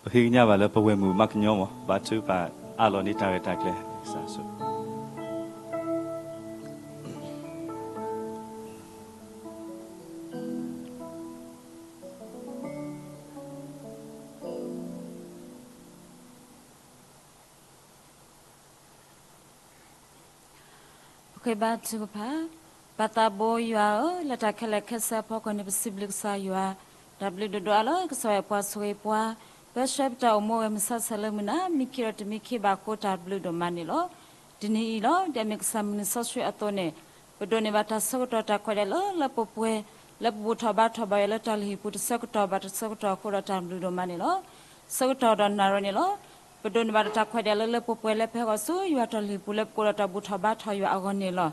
ပဃ့ကညးဘၣ်လၢပဝဲၢ်မုၣ်မးကညီမး ဘါထုကဖၣ်အးလီၤန့ၢ်တၢ်ရဲၣ်တၢ်ကျဲၤ ကစၢ်ဆိ ပဃ့ဘါထုကဖၣ်. ပၢ်သးဘိယွၤဧၢ, လၢတၢ်ခဲလၢာ်ခဲဆ့အဖီခိၣ်န့ၣ် ပစံးဘျုးကစၢ်ယွၤ, တၢ်ဘျုးဒိၣ်ဒိၣ်အါလၢကစၢ်ယွၤပှၤဆိၣ်ဂ့ၤပှၤ, ပၢဆှၢပတၢ်အိၣ်မူဝဲမုၢ်ဆါဆဲးလၢမုၢ်နၤ မ့ၢ်ခံဒီးတမံၤခံဘၣ်အဃိ တၢ်ဘျုးဒိၣ်မးန့ၣ်လီၤ. တနံၤအံၤလီၤ. ဒီးမ့ၢ်ကစၢ်မုၢ်နံၤစီဆှံအသိးန့ၣ် ပဒိးန့ၢ်ဘၣ်တၢ်ဆၢကတီၢ်တၢ်ခွဲးဒဲးလၢလၢပှဲၤပှဲၤ လၢပဘူၣ်ထီၣ်ဘါထီၣ်ဘၣ်ယွၤလၢတၢ်လုၢ်ဟံၣ်ပူၤတဆၢကတီၢ်ဘၣ်တဆၢကတီၢ်အဃိဒီး တၢ်ဘျုးဒိၣ်မးန့ၣ်လီၤ. ဆၢကတီၢ်ဒီးနၣ်ရံၣ်န့ၣ်လီၤ. ပဒိးန့ၢ်ဘၣ်ဒီးတၢ်ခွဲးဒဲးလၢလၢပှဲၤပှဲၤ လၢပဟဲဃီၤဆူယွၤတၢ်လုၢ်ဟံၣ်ပူၤလၢပကိးဒီးတၢ်ဘူၣ်ထီၣ်ဘါထီၣ်ယွၤအဂီၢ်န့ၣ်လီၤ.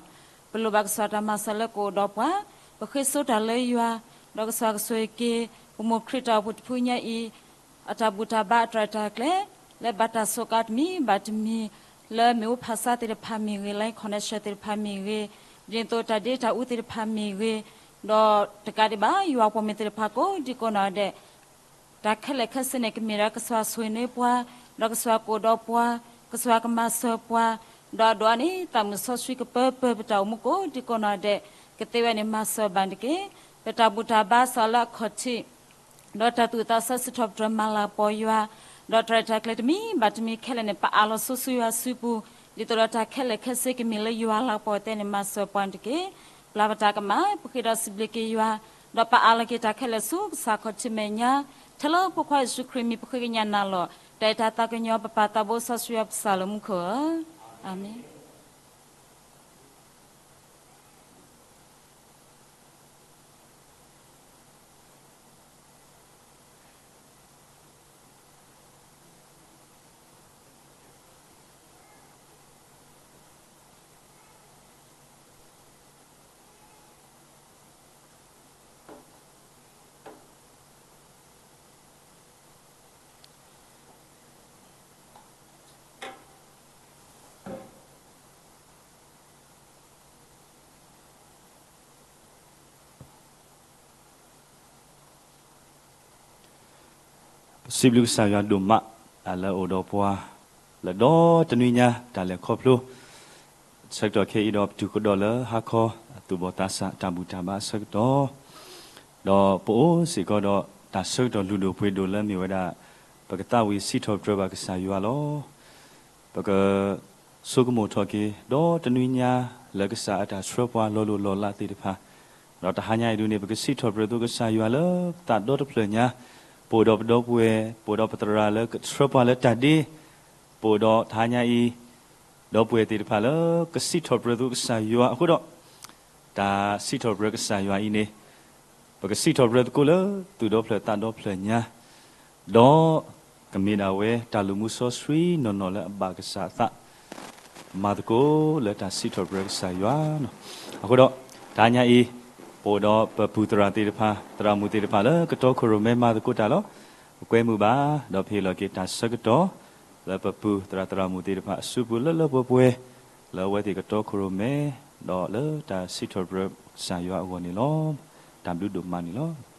ပလိၣ်ဘၣ်ကစၢ်တၢ်မၤစၢၤလၢကအိၣ်ဒီးပှၤ, ပဃ့စိတၢ်လၢယွၤ, ဒီးကစၢ်ကဆိၣ်ဂ့ၤက့ၤ ပမိၢ်ခရံာ်တၢ်အိၣ်ဖှိၣ်တဖုညါအံၤ အတၢ်ဘူၣ်တၢ်ဘါအတၢ်ရဲၣ်တၢ်ကျဲၤ လၢဘၣ်တၢ်စူးကါတမံၤဘၣ်တမံၤ လၢမ့ၣ်အူဖးဆါသ့ၣ်တဖၣ်မ့ၢ်ဂ့ၤ, line connection သ့ၣ်တဖၣ်မ့ၢ်ဂ့ၤ, ဒ်သိးတၢ်ဒ့တၢ်အူသ့ၣ်တဖၣ်မ့ၢ်ဂ့ၤ, ဒီးတကးဒံးဘၣ် ယွၤပှၤမ့ၢ်သ့ၣ်တဖၣ်ကိးဒံကိးနီၢ်ဒဲး တၢ်ခဲလၢာ်ခဲဆ့န့ၣ် ကမ့ၢ်ဒၣ်ကစၢ်ဆိၣ်ဂ့ၤန့ၢ်ပှၤ, ဒီးကစၢ်ကအိၣ်ဒီးပှၤ, ကစၢ်ကမၤစၢၤပှၤ, ဒီးအဒိၣ်အါန့ၣ် သးမုၢ်စီဆှံကပၢပၢပတၢ်အိၣ်မူကိးဒံကိးနီၢ်ဒဲး, ကသ့ဝဲန့ၣ်မၤစၢၤဘၣ်တက့ၢ်. ပတၢ်ဘူၣ်တၢ်ဘါစးလၢအခီၣ်ထံး ဒီးတၢ်သူၣ်အသးစဲစံးထီၣ်ပတြၢၤမၤလၤကပီၤယွၤ, ဒီးတၢ်ရဲၣ်တၢ်ကျဲၤတမံၤဘၣ်တမံၤခဲလၢာ်န့ၣ် ပအးလီၤဆူယွၤစုပူၤ, ဒ်သိးဒီးတၢ်ခဲလၢာ်ခဲဆ့ကမ့ၢ်လၢယွၤလၤကပီၤဝဲသ့ၣ်န့ၣ် မၤစၢၤပှၤန့ၣ်တက့ၢ်. ပျၢ်ပတၢ်ကမၣ်, ပဃ့ဒီးစံးဘျုးက့ၤယွၤ, ဒီးပအးလီၤက့ၤတၢ်ခဲလၢာ်ဆူကစၢ်ခီၣ်ထံးမဲာ်ညါ, ထဲလၢဖိခွါယ့ၣ်ၡူးခရံာ်မံၤပဃ့ကညးနၤလီၤ. တၢ်အဲၣ်တၢ်သးကညီၤ ပပၢ်သးဘိစီဆှံယွၤပစၢ်လၢမူခိၣ်ဧၢ, အၤမ့ၣ်. ပစံးဘျုးကစၢ်ယွၤဒိၣ်မး လၢအအိၣ်ဒီးပှၤ လၢဒီတနွံညါ တၢ်လဲၤခီဖျိ ဆၢကတီၢ်ခဲအံၤဒီး ပတုၤကဒီးလၢဟါခီ အသူၣ်ဘီၣ်သးစၢ် တၢ်ဘူၣ်တၢ်ဘါအဆၢကတီၢ်, ဒီးပအိၣ်စ့ၢ်ကီးဒီး တၢ်ဆၢကတီၢ်လုၢ်ဒိၣ်ပှ့ၤဒိၣ်လၢမ့ၢ်ဝဲဒၣ် ပကသးဝံၣ်စံးထီၣ်ပတြၢၤဘၣ်ကစၢ်ယွၤလီၤ. ပက ဆိကမိၣ်ထီၣ်က့ၤ ဒီတနွံညါ လၢကစၢ်အတၢ်ဆှၢပှၤလီၤလိၢ်လီၤလးသ့ၣ်တဖၣ်, ဒီးတဟါညါအံၤဒုန့ၣ် ပကစံးထီၣ်ပတြၢၤသိးကစၢ်ယွၤလၢပသးဒီတဖျၢၣ်ညါ, ပအိၣ်ဒီးပဒီပုၢ်ဝဲၢ်, ပအိၣ်ဒီးပသရၣ်လၢကဆှၢပှၤလၢတၢ်ဒ့, ပအိၣ်ဒီးတဟါညါအံၤ ဒီပုၢ်ဝဲၢ်သ့ၣ်တဖၣ်လၢကစံးထီၣ်ပတြၢၤသိးကစၢ်ယွၤအဃိဒီး, တၢ်စံးထီၣ်ပတြၢၤကစၢ်ယွၤအံၤန့ၣ် ပကစံးထီၣ်ပတြၢၤသကိးလၢသူၣ်ဒီဖျၢၣ်သးဒီဖျၢၣ်ညါ, ဒီးကမ့ၢ်ဒၣ်ဝဲတၢ်လူၤမူစီဆှံနီၢ်နီၢ်လၢအဘၣ်ကစၢ်အသး မၤသကိးလၢတၢ်စံးထီၣ်ပတြၢၤကစၢ်ယွၤလီၤ. အဃိဒီး တဟါညါအံၤ ပအိၣ်ဒီးပပုၢ်သရၣ်သ့ၣ်တဖၣ် သရၣ်မုၣ်သ့ၣ်တဖၣ်လၢကတီခိၣ်ရိၣ်မဲမၤသကိးတၢ်လီၤ. ပကွဲမုာ်ဘၣ် ဒီးပဟ့ၣ်လီၤက့ၤတၢ်ဆၢကတီၢ် လၢပပုၢ်သရၣ်သရၣ်မုၣ်သ့ၣ်တဖၣ်အစုပူၤလၢလၢပှဲၤပှဲၤ လၢအဝဲသ့ၣ်ကတီခိၣ်ရိၣ်မဲ ဒီးလၢတၢ်စံးထီၣ်ပတြၢၤကစၢ်ယွၤအဂီၢ်န့ၣ်လီၤ. တၢ်ဘျုးဒိၣ်မးန့ၣ်လီၤ.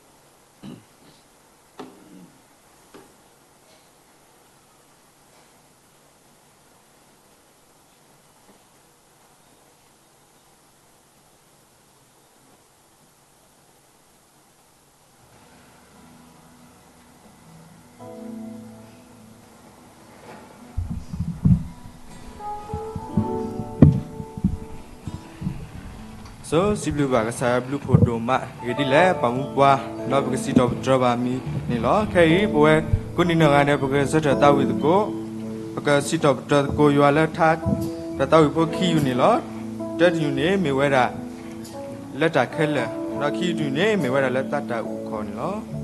ဆိစံးဘျုးဘၣ်ကစၢ်ယွၤဘျုးဖှိၣ်ဒိၣ်မး ဂ့ၢ်ဒ်လဲၣ် ပာ်မူပှၤ ဒီးပကစံးထီၣ်ပတြၢၤဘၣ်မံၤန့ၣ်လီၤ. ခဲအံၤ ပဝဲကိးနံၤနီၢ်ဂၤဒဲး ပကဆၢထၢၣ်သးဝံၣ်သကိး ပကစံးထီၣ်ပတြၢၤသကိးယွၤလၢထါ တၢ်သးဝံၣ်ဖိခံယူၢ်န့ၣ်လီၤ. တၢတယူၢ်န့ၣ်မ့ၢ်ဝဲဒၣ် လၢတၢ်ခဲလၢာ်, ဒီးခံယူၢ်တယူၢ်န့ၣ်မ့ၢ်ဝဲဒၣ်လၢသးတၢ်အုၣ်ခီၣ်န့ၣ်လီၤ.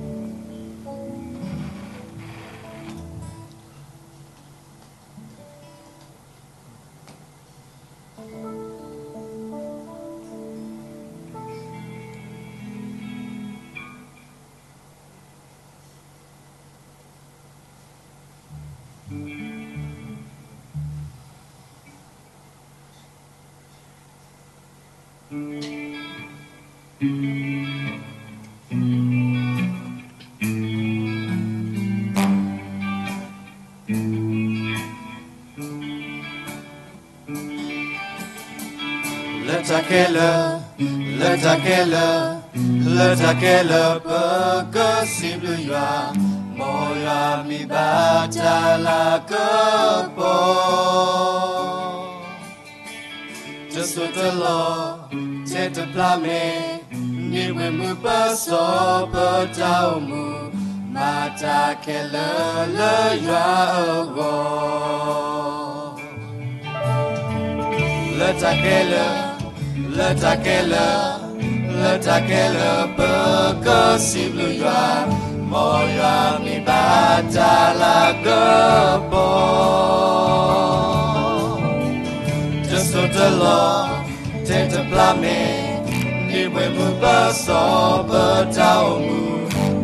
ခဲလၢာ်, လၢတၢ်ခဲလၢာ်, လၢတၢ်ခဲလၢာ်ပကစံးဘျုးယွၤ, မ်ယွၤမ့ၢ်ဘၣ်တၢ်လၤကပီၤ တစိၢ်တလီၢ်, ထဲတဖျါမဲာ်, န့ၢ်ဘှ့ၣ်မုာ်ပစီပတၢ်အိၣ်မူ, မၤတၢ်ခဲလၢာ်လၢယွၤအဂီၢ်. လၢတၢ်ခဲလၢာ်, လၢတၢ်ခဲလၢာ်, လၢတၢ်ခဲလၢာ်ပကစံးဘျုးယွၤ, မ်ယွၤမ့ၢ်ဘၣ်တၢ်လၤကပီၤ တစိၢ်တလီၢ်, ထဲတဖျါမဲာ်, န့ၢ်ဘှ့ၣ်မုာ်ပစီပတၢ်အိၣ်မူ,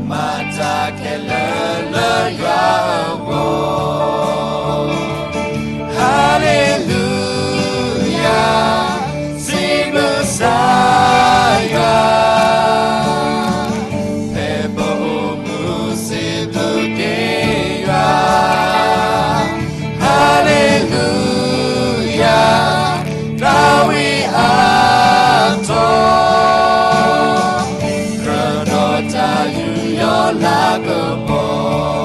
မၤတၢ်ခဲလၢာ်လၢယွၤအဂီၢ်. ဟါလ့လူယၤ, စံးဘျုးကစၢ်ယွၤ, ဖဲပအိၣ်မူစံးဘျုးက့ၤယွၤ. ဟါလ့လူယၤ, သးဝံၣ်အါထီၣ်, ကြၢးဒီးတၢ်ယူးယီၣ်လၤကပီၤ.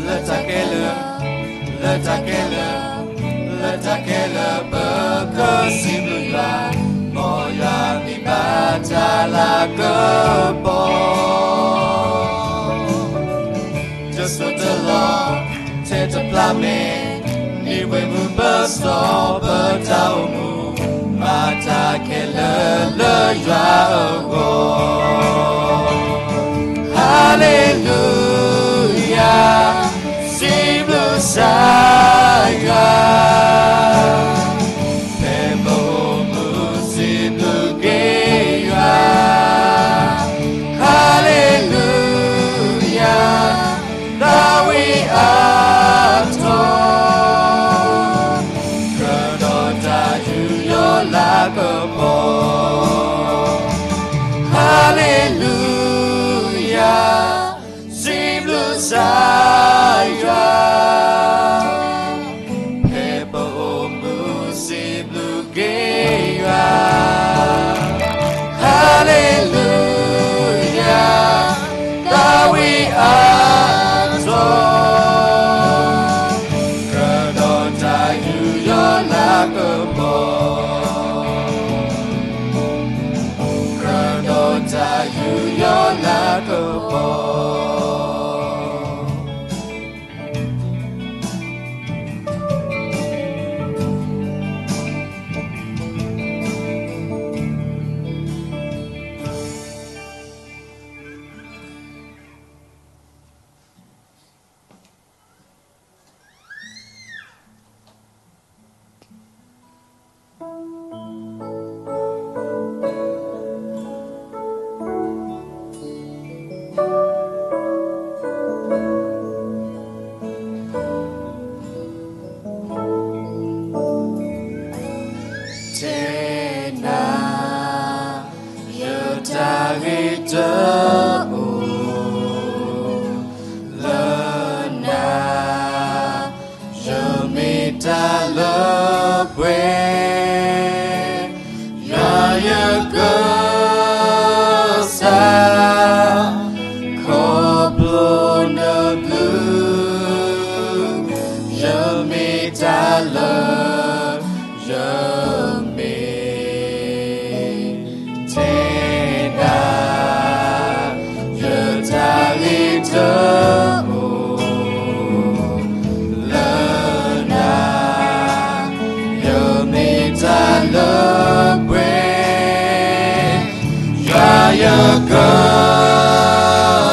လၢတၢ်ခဲလၢာ်, လၢတၢ်ခဲလၢာ်, လၢတၢ်ခဲလၢာ်ပကစံးဘျုးယွၤ, မ်ယွၤမ့ၢ်ဘၣ်တၢ်လၤကပီၤ. တစိၢ်တလီၢ်, ထဲတဖျါမဲာ်, န့ၢ်ဘှ့ၣ်မုာ်ပစီပတၢ်အိၣ်မူ, မၤတၢ်ခဲလၢာ်လၢယွၤအဂီၢ်. ဟါလ့လူယၤ, စံးဘျုးကစၢ်ယွၤ, ဖဲပအိၣ်မူစံးဘျုးက့ၤယွၤ. ဟါလ့လူယၤ, သးဝံၣ်အါထီၣ်, ကြၢးဒီးတၢ်ယူးယီၣ်လၤကပီၤ. ဟါလ့လူယၤ, စံးဘျုးကစၢ်ယွၤ, ဖဲပအိၣ်မူစံးဘျုးက့ၤယွၤ. ဟါလ့လူယၤ, သးဝံၣ်အါထီၣ်, ကြၢးဒီးတၢ်ယူးယီၣ်လၤကပီၤ, ကြၢးဒီးတၢ်ယူးယီၣ်လၤကပီၤ. တဲနၤ, ယတၢ်ဂ့ၤတအိၣ်လၢနၤ, ယမ့ၢ်တၢ်လၢပှဲၤ, ယွၤယကစၢ်, ခီဖျိနဘျုး, ယမ့ၢ်တၢ်လၢ ယမ့ၢ် တဲဒၣ်, ယတၢ်ဂ့ၤတအိၣ်လၢနၤ, ယမ့ၢ်တၢ်လၢပှဲၤ, ယွၤယကစၢ်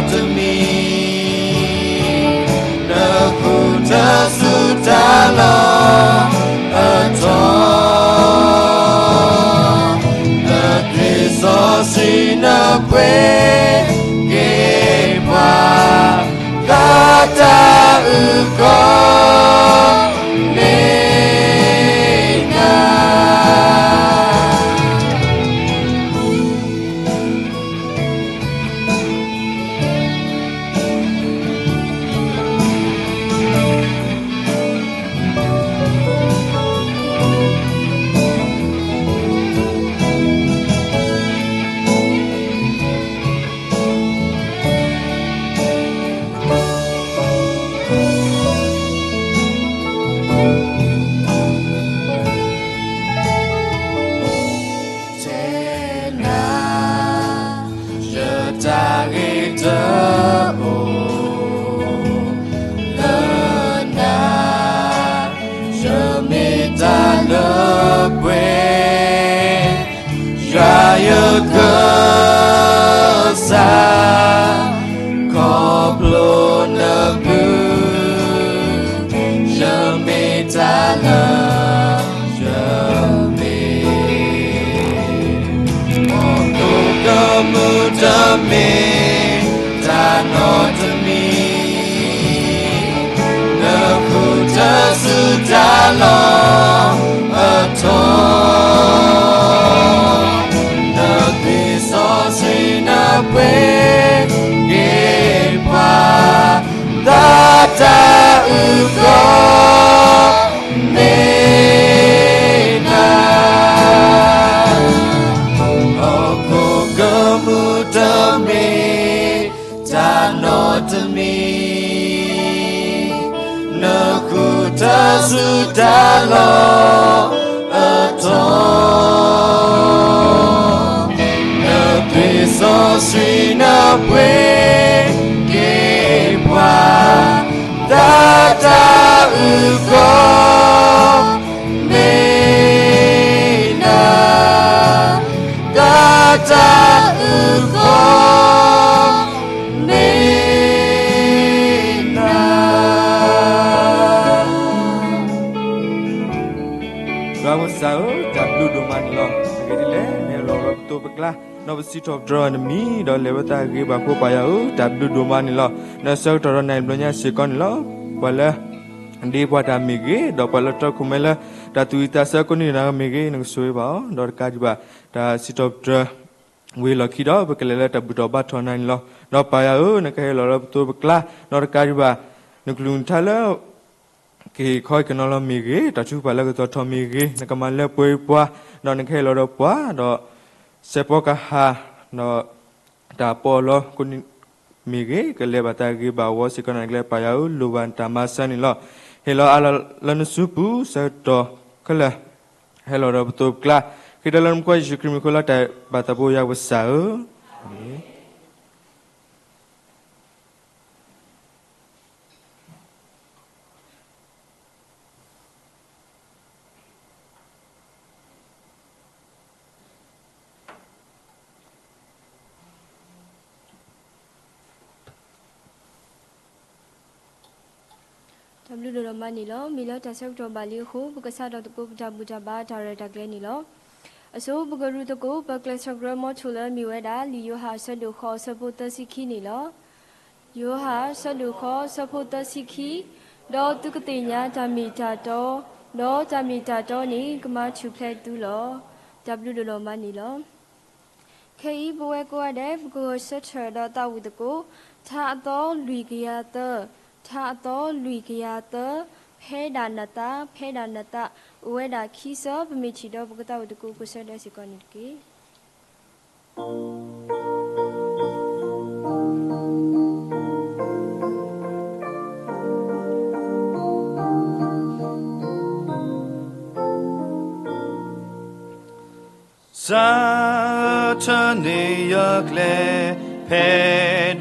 တမံၤ, နဃုထၢဆူတၢ်လီၢ်အထီ, နသွံၣ်စီဆှံနပှ့ၤက့ၤပှၤ, သးတၢ်အုၣ်ကီၤ န့ၢ်နၤ. တဲနၤ, ယတၢ်ဂ့ၤတအိၣ်လၢနၤ, ယမ့ၢ်တၢ်လၢပှဲၤ ယွၤယကစၢ်, ခီဖျိနဘျုး, ယမ့ၢ်တၢ်လၢယမ့ၢ်, ဟီၣ်ခိၣ်ကမူၣ်တမ့ၢ်တၢ်နီတမံၤ, နဃုထၢဆူတၢ်လီၢ်အထီ, နသွံၣ်စီဆှံနပှ့ၤက့ၤပှၤ, သးတၢ်အုၣ်ကီၤ န့ၢ်နၤ, ဟီၣ်ခိၣ်ကမူၣ်တမ့ၢ်တၢ်နီတမံၤ, နဃုထၢဆူတၢ်လီၢ်အထီ, နသွံၣ်စီဆှံနပှ့ၤက့ၤပှၤ, သးတၢ်အုၣ်ကီၤ န့ၢ်နၤ, သးတၢ်အုၣ်ကီၤ န့ၢ်နၤ. ယွၤပကစၢ်ဧၢ, တၢ်ဘျုးဒိၣ်မးန့ၣ်လီၤ. အဂ့ၢ်ဒ်လဲၣ်, နဟဲလီၤဝဲပသိပကျါ, ဒီးပစံးထီၣ်ပတြၢၤနမံၤ, ဒီးလဲၤဝဲသးဂ့ၤဘၣ်အဃိ ပၢ်ယွၤဧၢ, တၢ်ဘျုးဒိၣ်မးန့ၣ်လီၤ. နဆၢကတီၢ်ဒီးနၤအံၤဘျီညါစ့ၢ်ကီးန့ၣ်လီၤ. ပှၤလၢ ဒ့ပှၤတၢ်မ့ၢ်ဂ့ၤ, ဒီးပှၤလၢတၢ်ခိၣ်မဲလၢ တၢ်သူၣ်ဝံၣ်သးဆၢကိးနံၤဒဲးမ့ၢ်ဂ့ၤ, နကဆိၣ်ဂ့ၤဘၣ်အီၤ, ဒီးတကးဒံးဘၣ် တၢ်စံးထီၣ်ပတြၢၤဝံၤအလီၢ်ခံဒီး ပကလဲၤလၢတၢ်ဘူၣ်ထီၣ်ဘါထီၣ်နၤန့ၣ်လီၤ. ဒီးပၢ်ယွၤဧၢ, နကဟဲလီၤလၢပသိပကျါ, ဒီးတကးဒံးဘၣ် နကလုၢ်နကထါလၢ ကဟ့ၣ်ခီဟ့ၣ်ကနီၤလီၤမ့ၢ်ဂ့ၤ, တၢ်ထုကဖၣ်လၢကသီၣ်ထီၣ်မ့ၢ်ဂ့ၤ, နကမၤလၢပှဲၤပှၤ, ဒီးနကဟဲလီၤဒီးပှၤ, ဒီးစဲးဖီကဟၣ်, ဒီးတၢ်ပီးအလီကိးနံၤမ့ၢ်ဂ့ၤ, ကလဲၤဘၣ်သးဂ့ၤဘၣ်အဂီၢ်စ့ၢ်ကီးန့ၣ် ကလဲၤပၢ်ယွၤဧၢ, လိၣ်ဘၣ်နတၢ်မၤစၢၤန့ၣ်လီၤ. ဟ့ၣ်လီၤအးလီၤလၢနစုပူၤ ဆၢကတီၢ်ခဲလၢာ်, ဟဲလီၤဒီးပသိပကျါ, ဃ့တၢ်လၢနဖိခွါယ့ၣ်ၡူးခရံာ်မံၤအဃိလီၤ. တၢ်ဘၣ်သးဖိယွၤပကစၢ်ဧၢ, အၤမ့ၣ်. တၢ်ဘျုးဒိၣ်ဒိၣ်မးန့ၣ်လီၤ. မ့ၢ်လၢတၢ်ဆၢကတီၢ်ဘၣ်လံအဃိ ပကစးထီၣ်သကိးပတၢ်ဘူၣ်တၢ်ဘါတၢ်ရဲၣ်တၢ်ကျဲၤန့ၣ်လီၤ. အဆိ ပကရူၢ်သကိး ပကျဲးစၢးကရၢမီထိၣ်လၢမ့ၢ်ဝဲဒၣ် လံာ်ယိၤဟၣ်အဆၢဒိၣ်ဃိးအဆၢဖိသၢဆံခံန့ၣ်လီၤ. ယိၤဟၣ်အဆၢဒိၣ်ဃိးအဆၢဖိသၢဆံခံ, ဒီးသုကသ့ၣ်ညါတၢ်မ့ၢ်တၢ်တီ, ဒီးတၢ်မ့ၢ်တၢ်တီန့ၣ် ကမၤထူၣ်ဖျဲးသုလီၤ. တၢ်ဘျုးဒိၣ်ဒိၣ်မးန့ၣ်လီၤ. ခဲအံၤပဝဲကိးဂၤဒဲး ပကဂဲၤဆၢထၢၣ်ဒီးသးဝံၣ်သကိး ထါအသီလွံၢ်ကယၤသၢ, ထါအသီလွံၢ်ကယၤသၢ, ဖဲဒၣ်နသး, ဖဲဒၣ်နသး, အိၣ်ဝဲဒၣ်ခံဆၢ ပမ့ၢ်ထံၣ်ဒီးပကသးဝံၣ်သကိးကိးဆၢဒဲးစ့ၢ်ကီးန့ၣ်တက့ၢ်. စးထီၣ်န့ၢ်ယကျဲ ဖဲ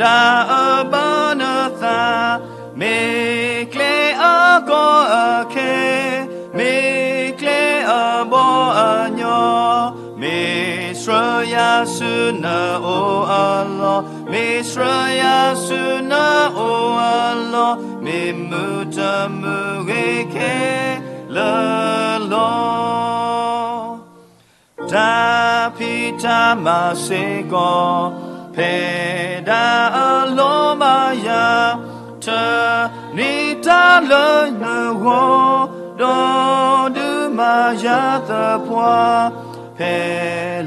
ဒၣ်အဘၣ်နသး, မ့ၢ်ကျဲအကီအခဲ, မ့ၢ်ကျဲအဘီအညီ, မ့ၢ် ဆှၢယၤဆူနအိၣ်အလီၢ်, မ့ၢ်ဆှၢယၤဆူနအိၣ်အလီၢ်, မ့ၢ်မုာ်တမုာ်ဂ့ၤခဲလၢာ်လီၤ. တၢ်ဖံးတၢ်မၤစ့ၢ်ကီး ဖဲဒၣ်အလီၢ်မၤယၤ, တနံၤတၢ်လၢနဂီၢ်, ဒီးဒုးမၤယၤသပှၢ်, ဖဲ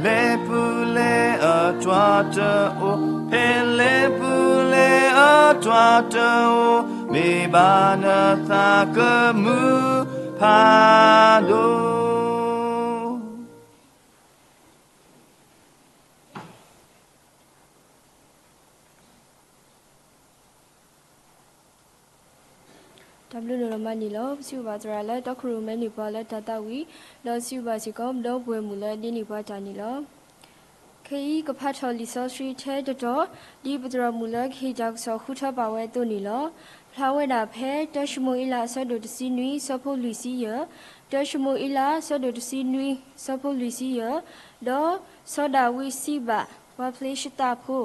လဲၤပူၤလဲၤအတွၤတအိၣ်, ဖဲလဲၤပူၤလဲၤအတွၤတအိၣ်, မ့ၢ်ဘၣ်နသးကမုာ်ဖးဒိၣ်. တၢ်ဘျုးဒိၣ်မးန့ၣ်လီၤ. ပစံးဘျုးဘၣ်သရၣ်လၢတီခိၣ်ရိၣ်မဲန့ၢ်ပှၤလၢတၢ်သးဝံၣ်, ဒီးစံးဘျုးဘၣ်စ့ၢ်ကီး ပဒီပုၢ်ဝဲၢ်မုၣ်လၢဒ်န့ၣ်ပှၤတၢ်န့ၣ်လီၤ. ခဲအံၤကဖးထီၣ်လံာ်စီဆှံထဲတတီၤ, ဒ်ပသရၣ်မုၣ်လၢကဟ့ၣ်တၢ်ကစီၣ်ဃုထၢပာ်ဝဲအသိးန့ၣ်လီၤ. ဖျါဝဲဒၣ်ဖဲ တၢၡမူၤအ့လး အဆၢဒိၣ်တဆံနွံ ဆၢဖိလွံၢ်ဆံယဲၢ်, တၢၡမူၤအ့လး အဆၢဒိၣ်တဆံနွံ ဆၢဖိလွံၢ်ဆံယဲၢ်, ဒီးစီၤဒၤဝံးစံးဘၣ် ပှၤဖလ့ၡသးဖိ,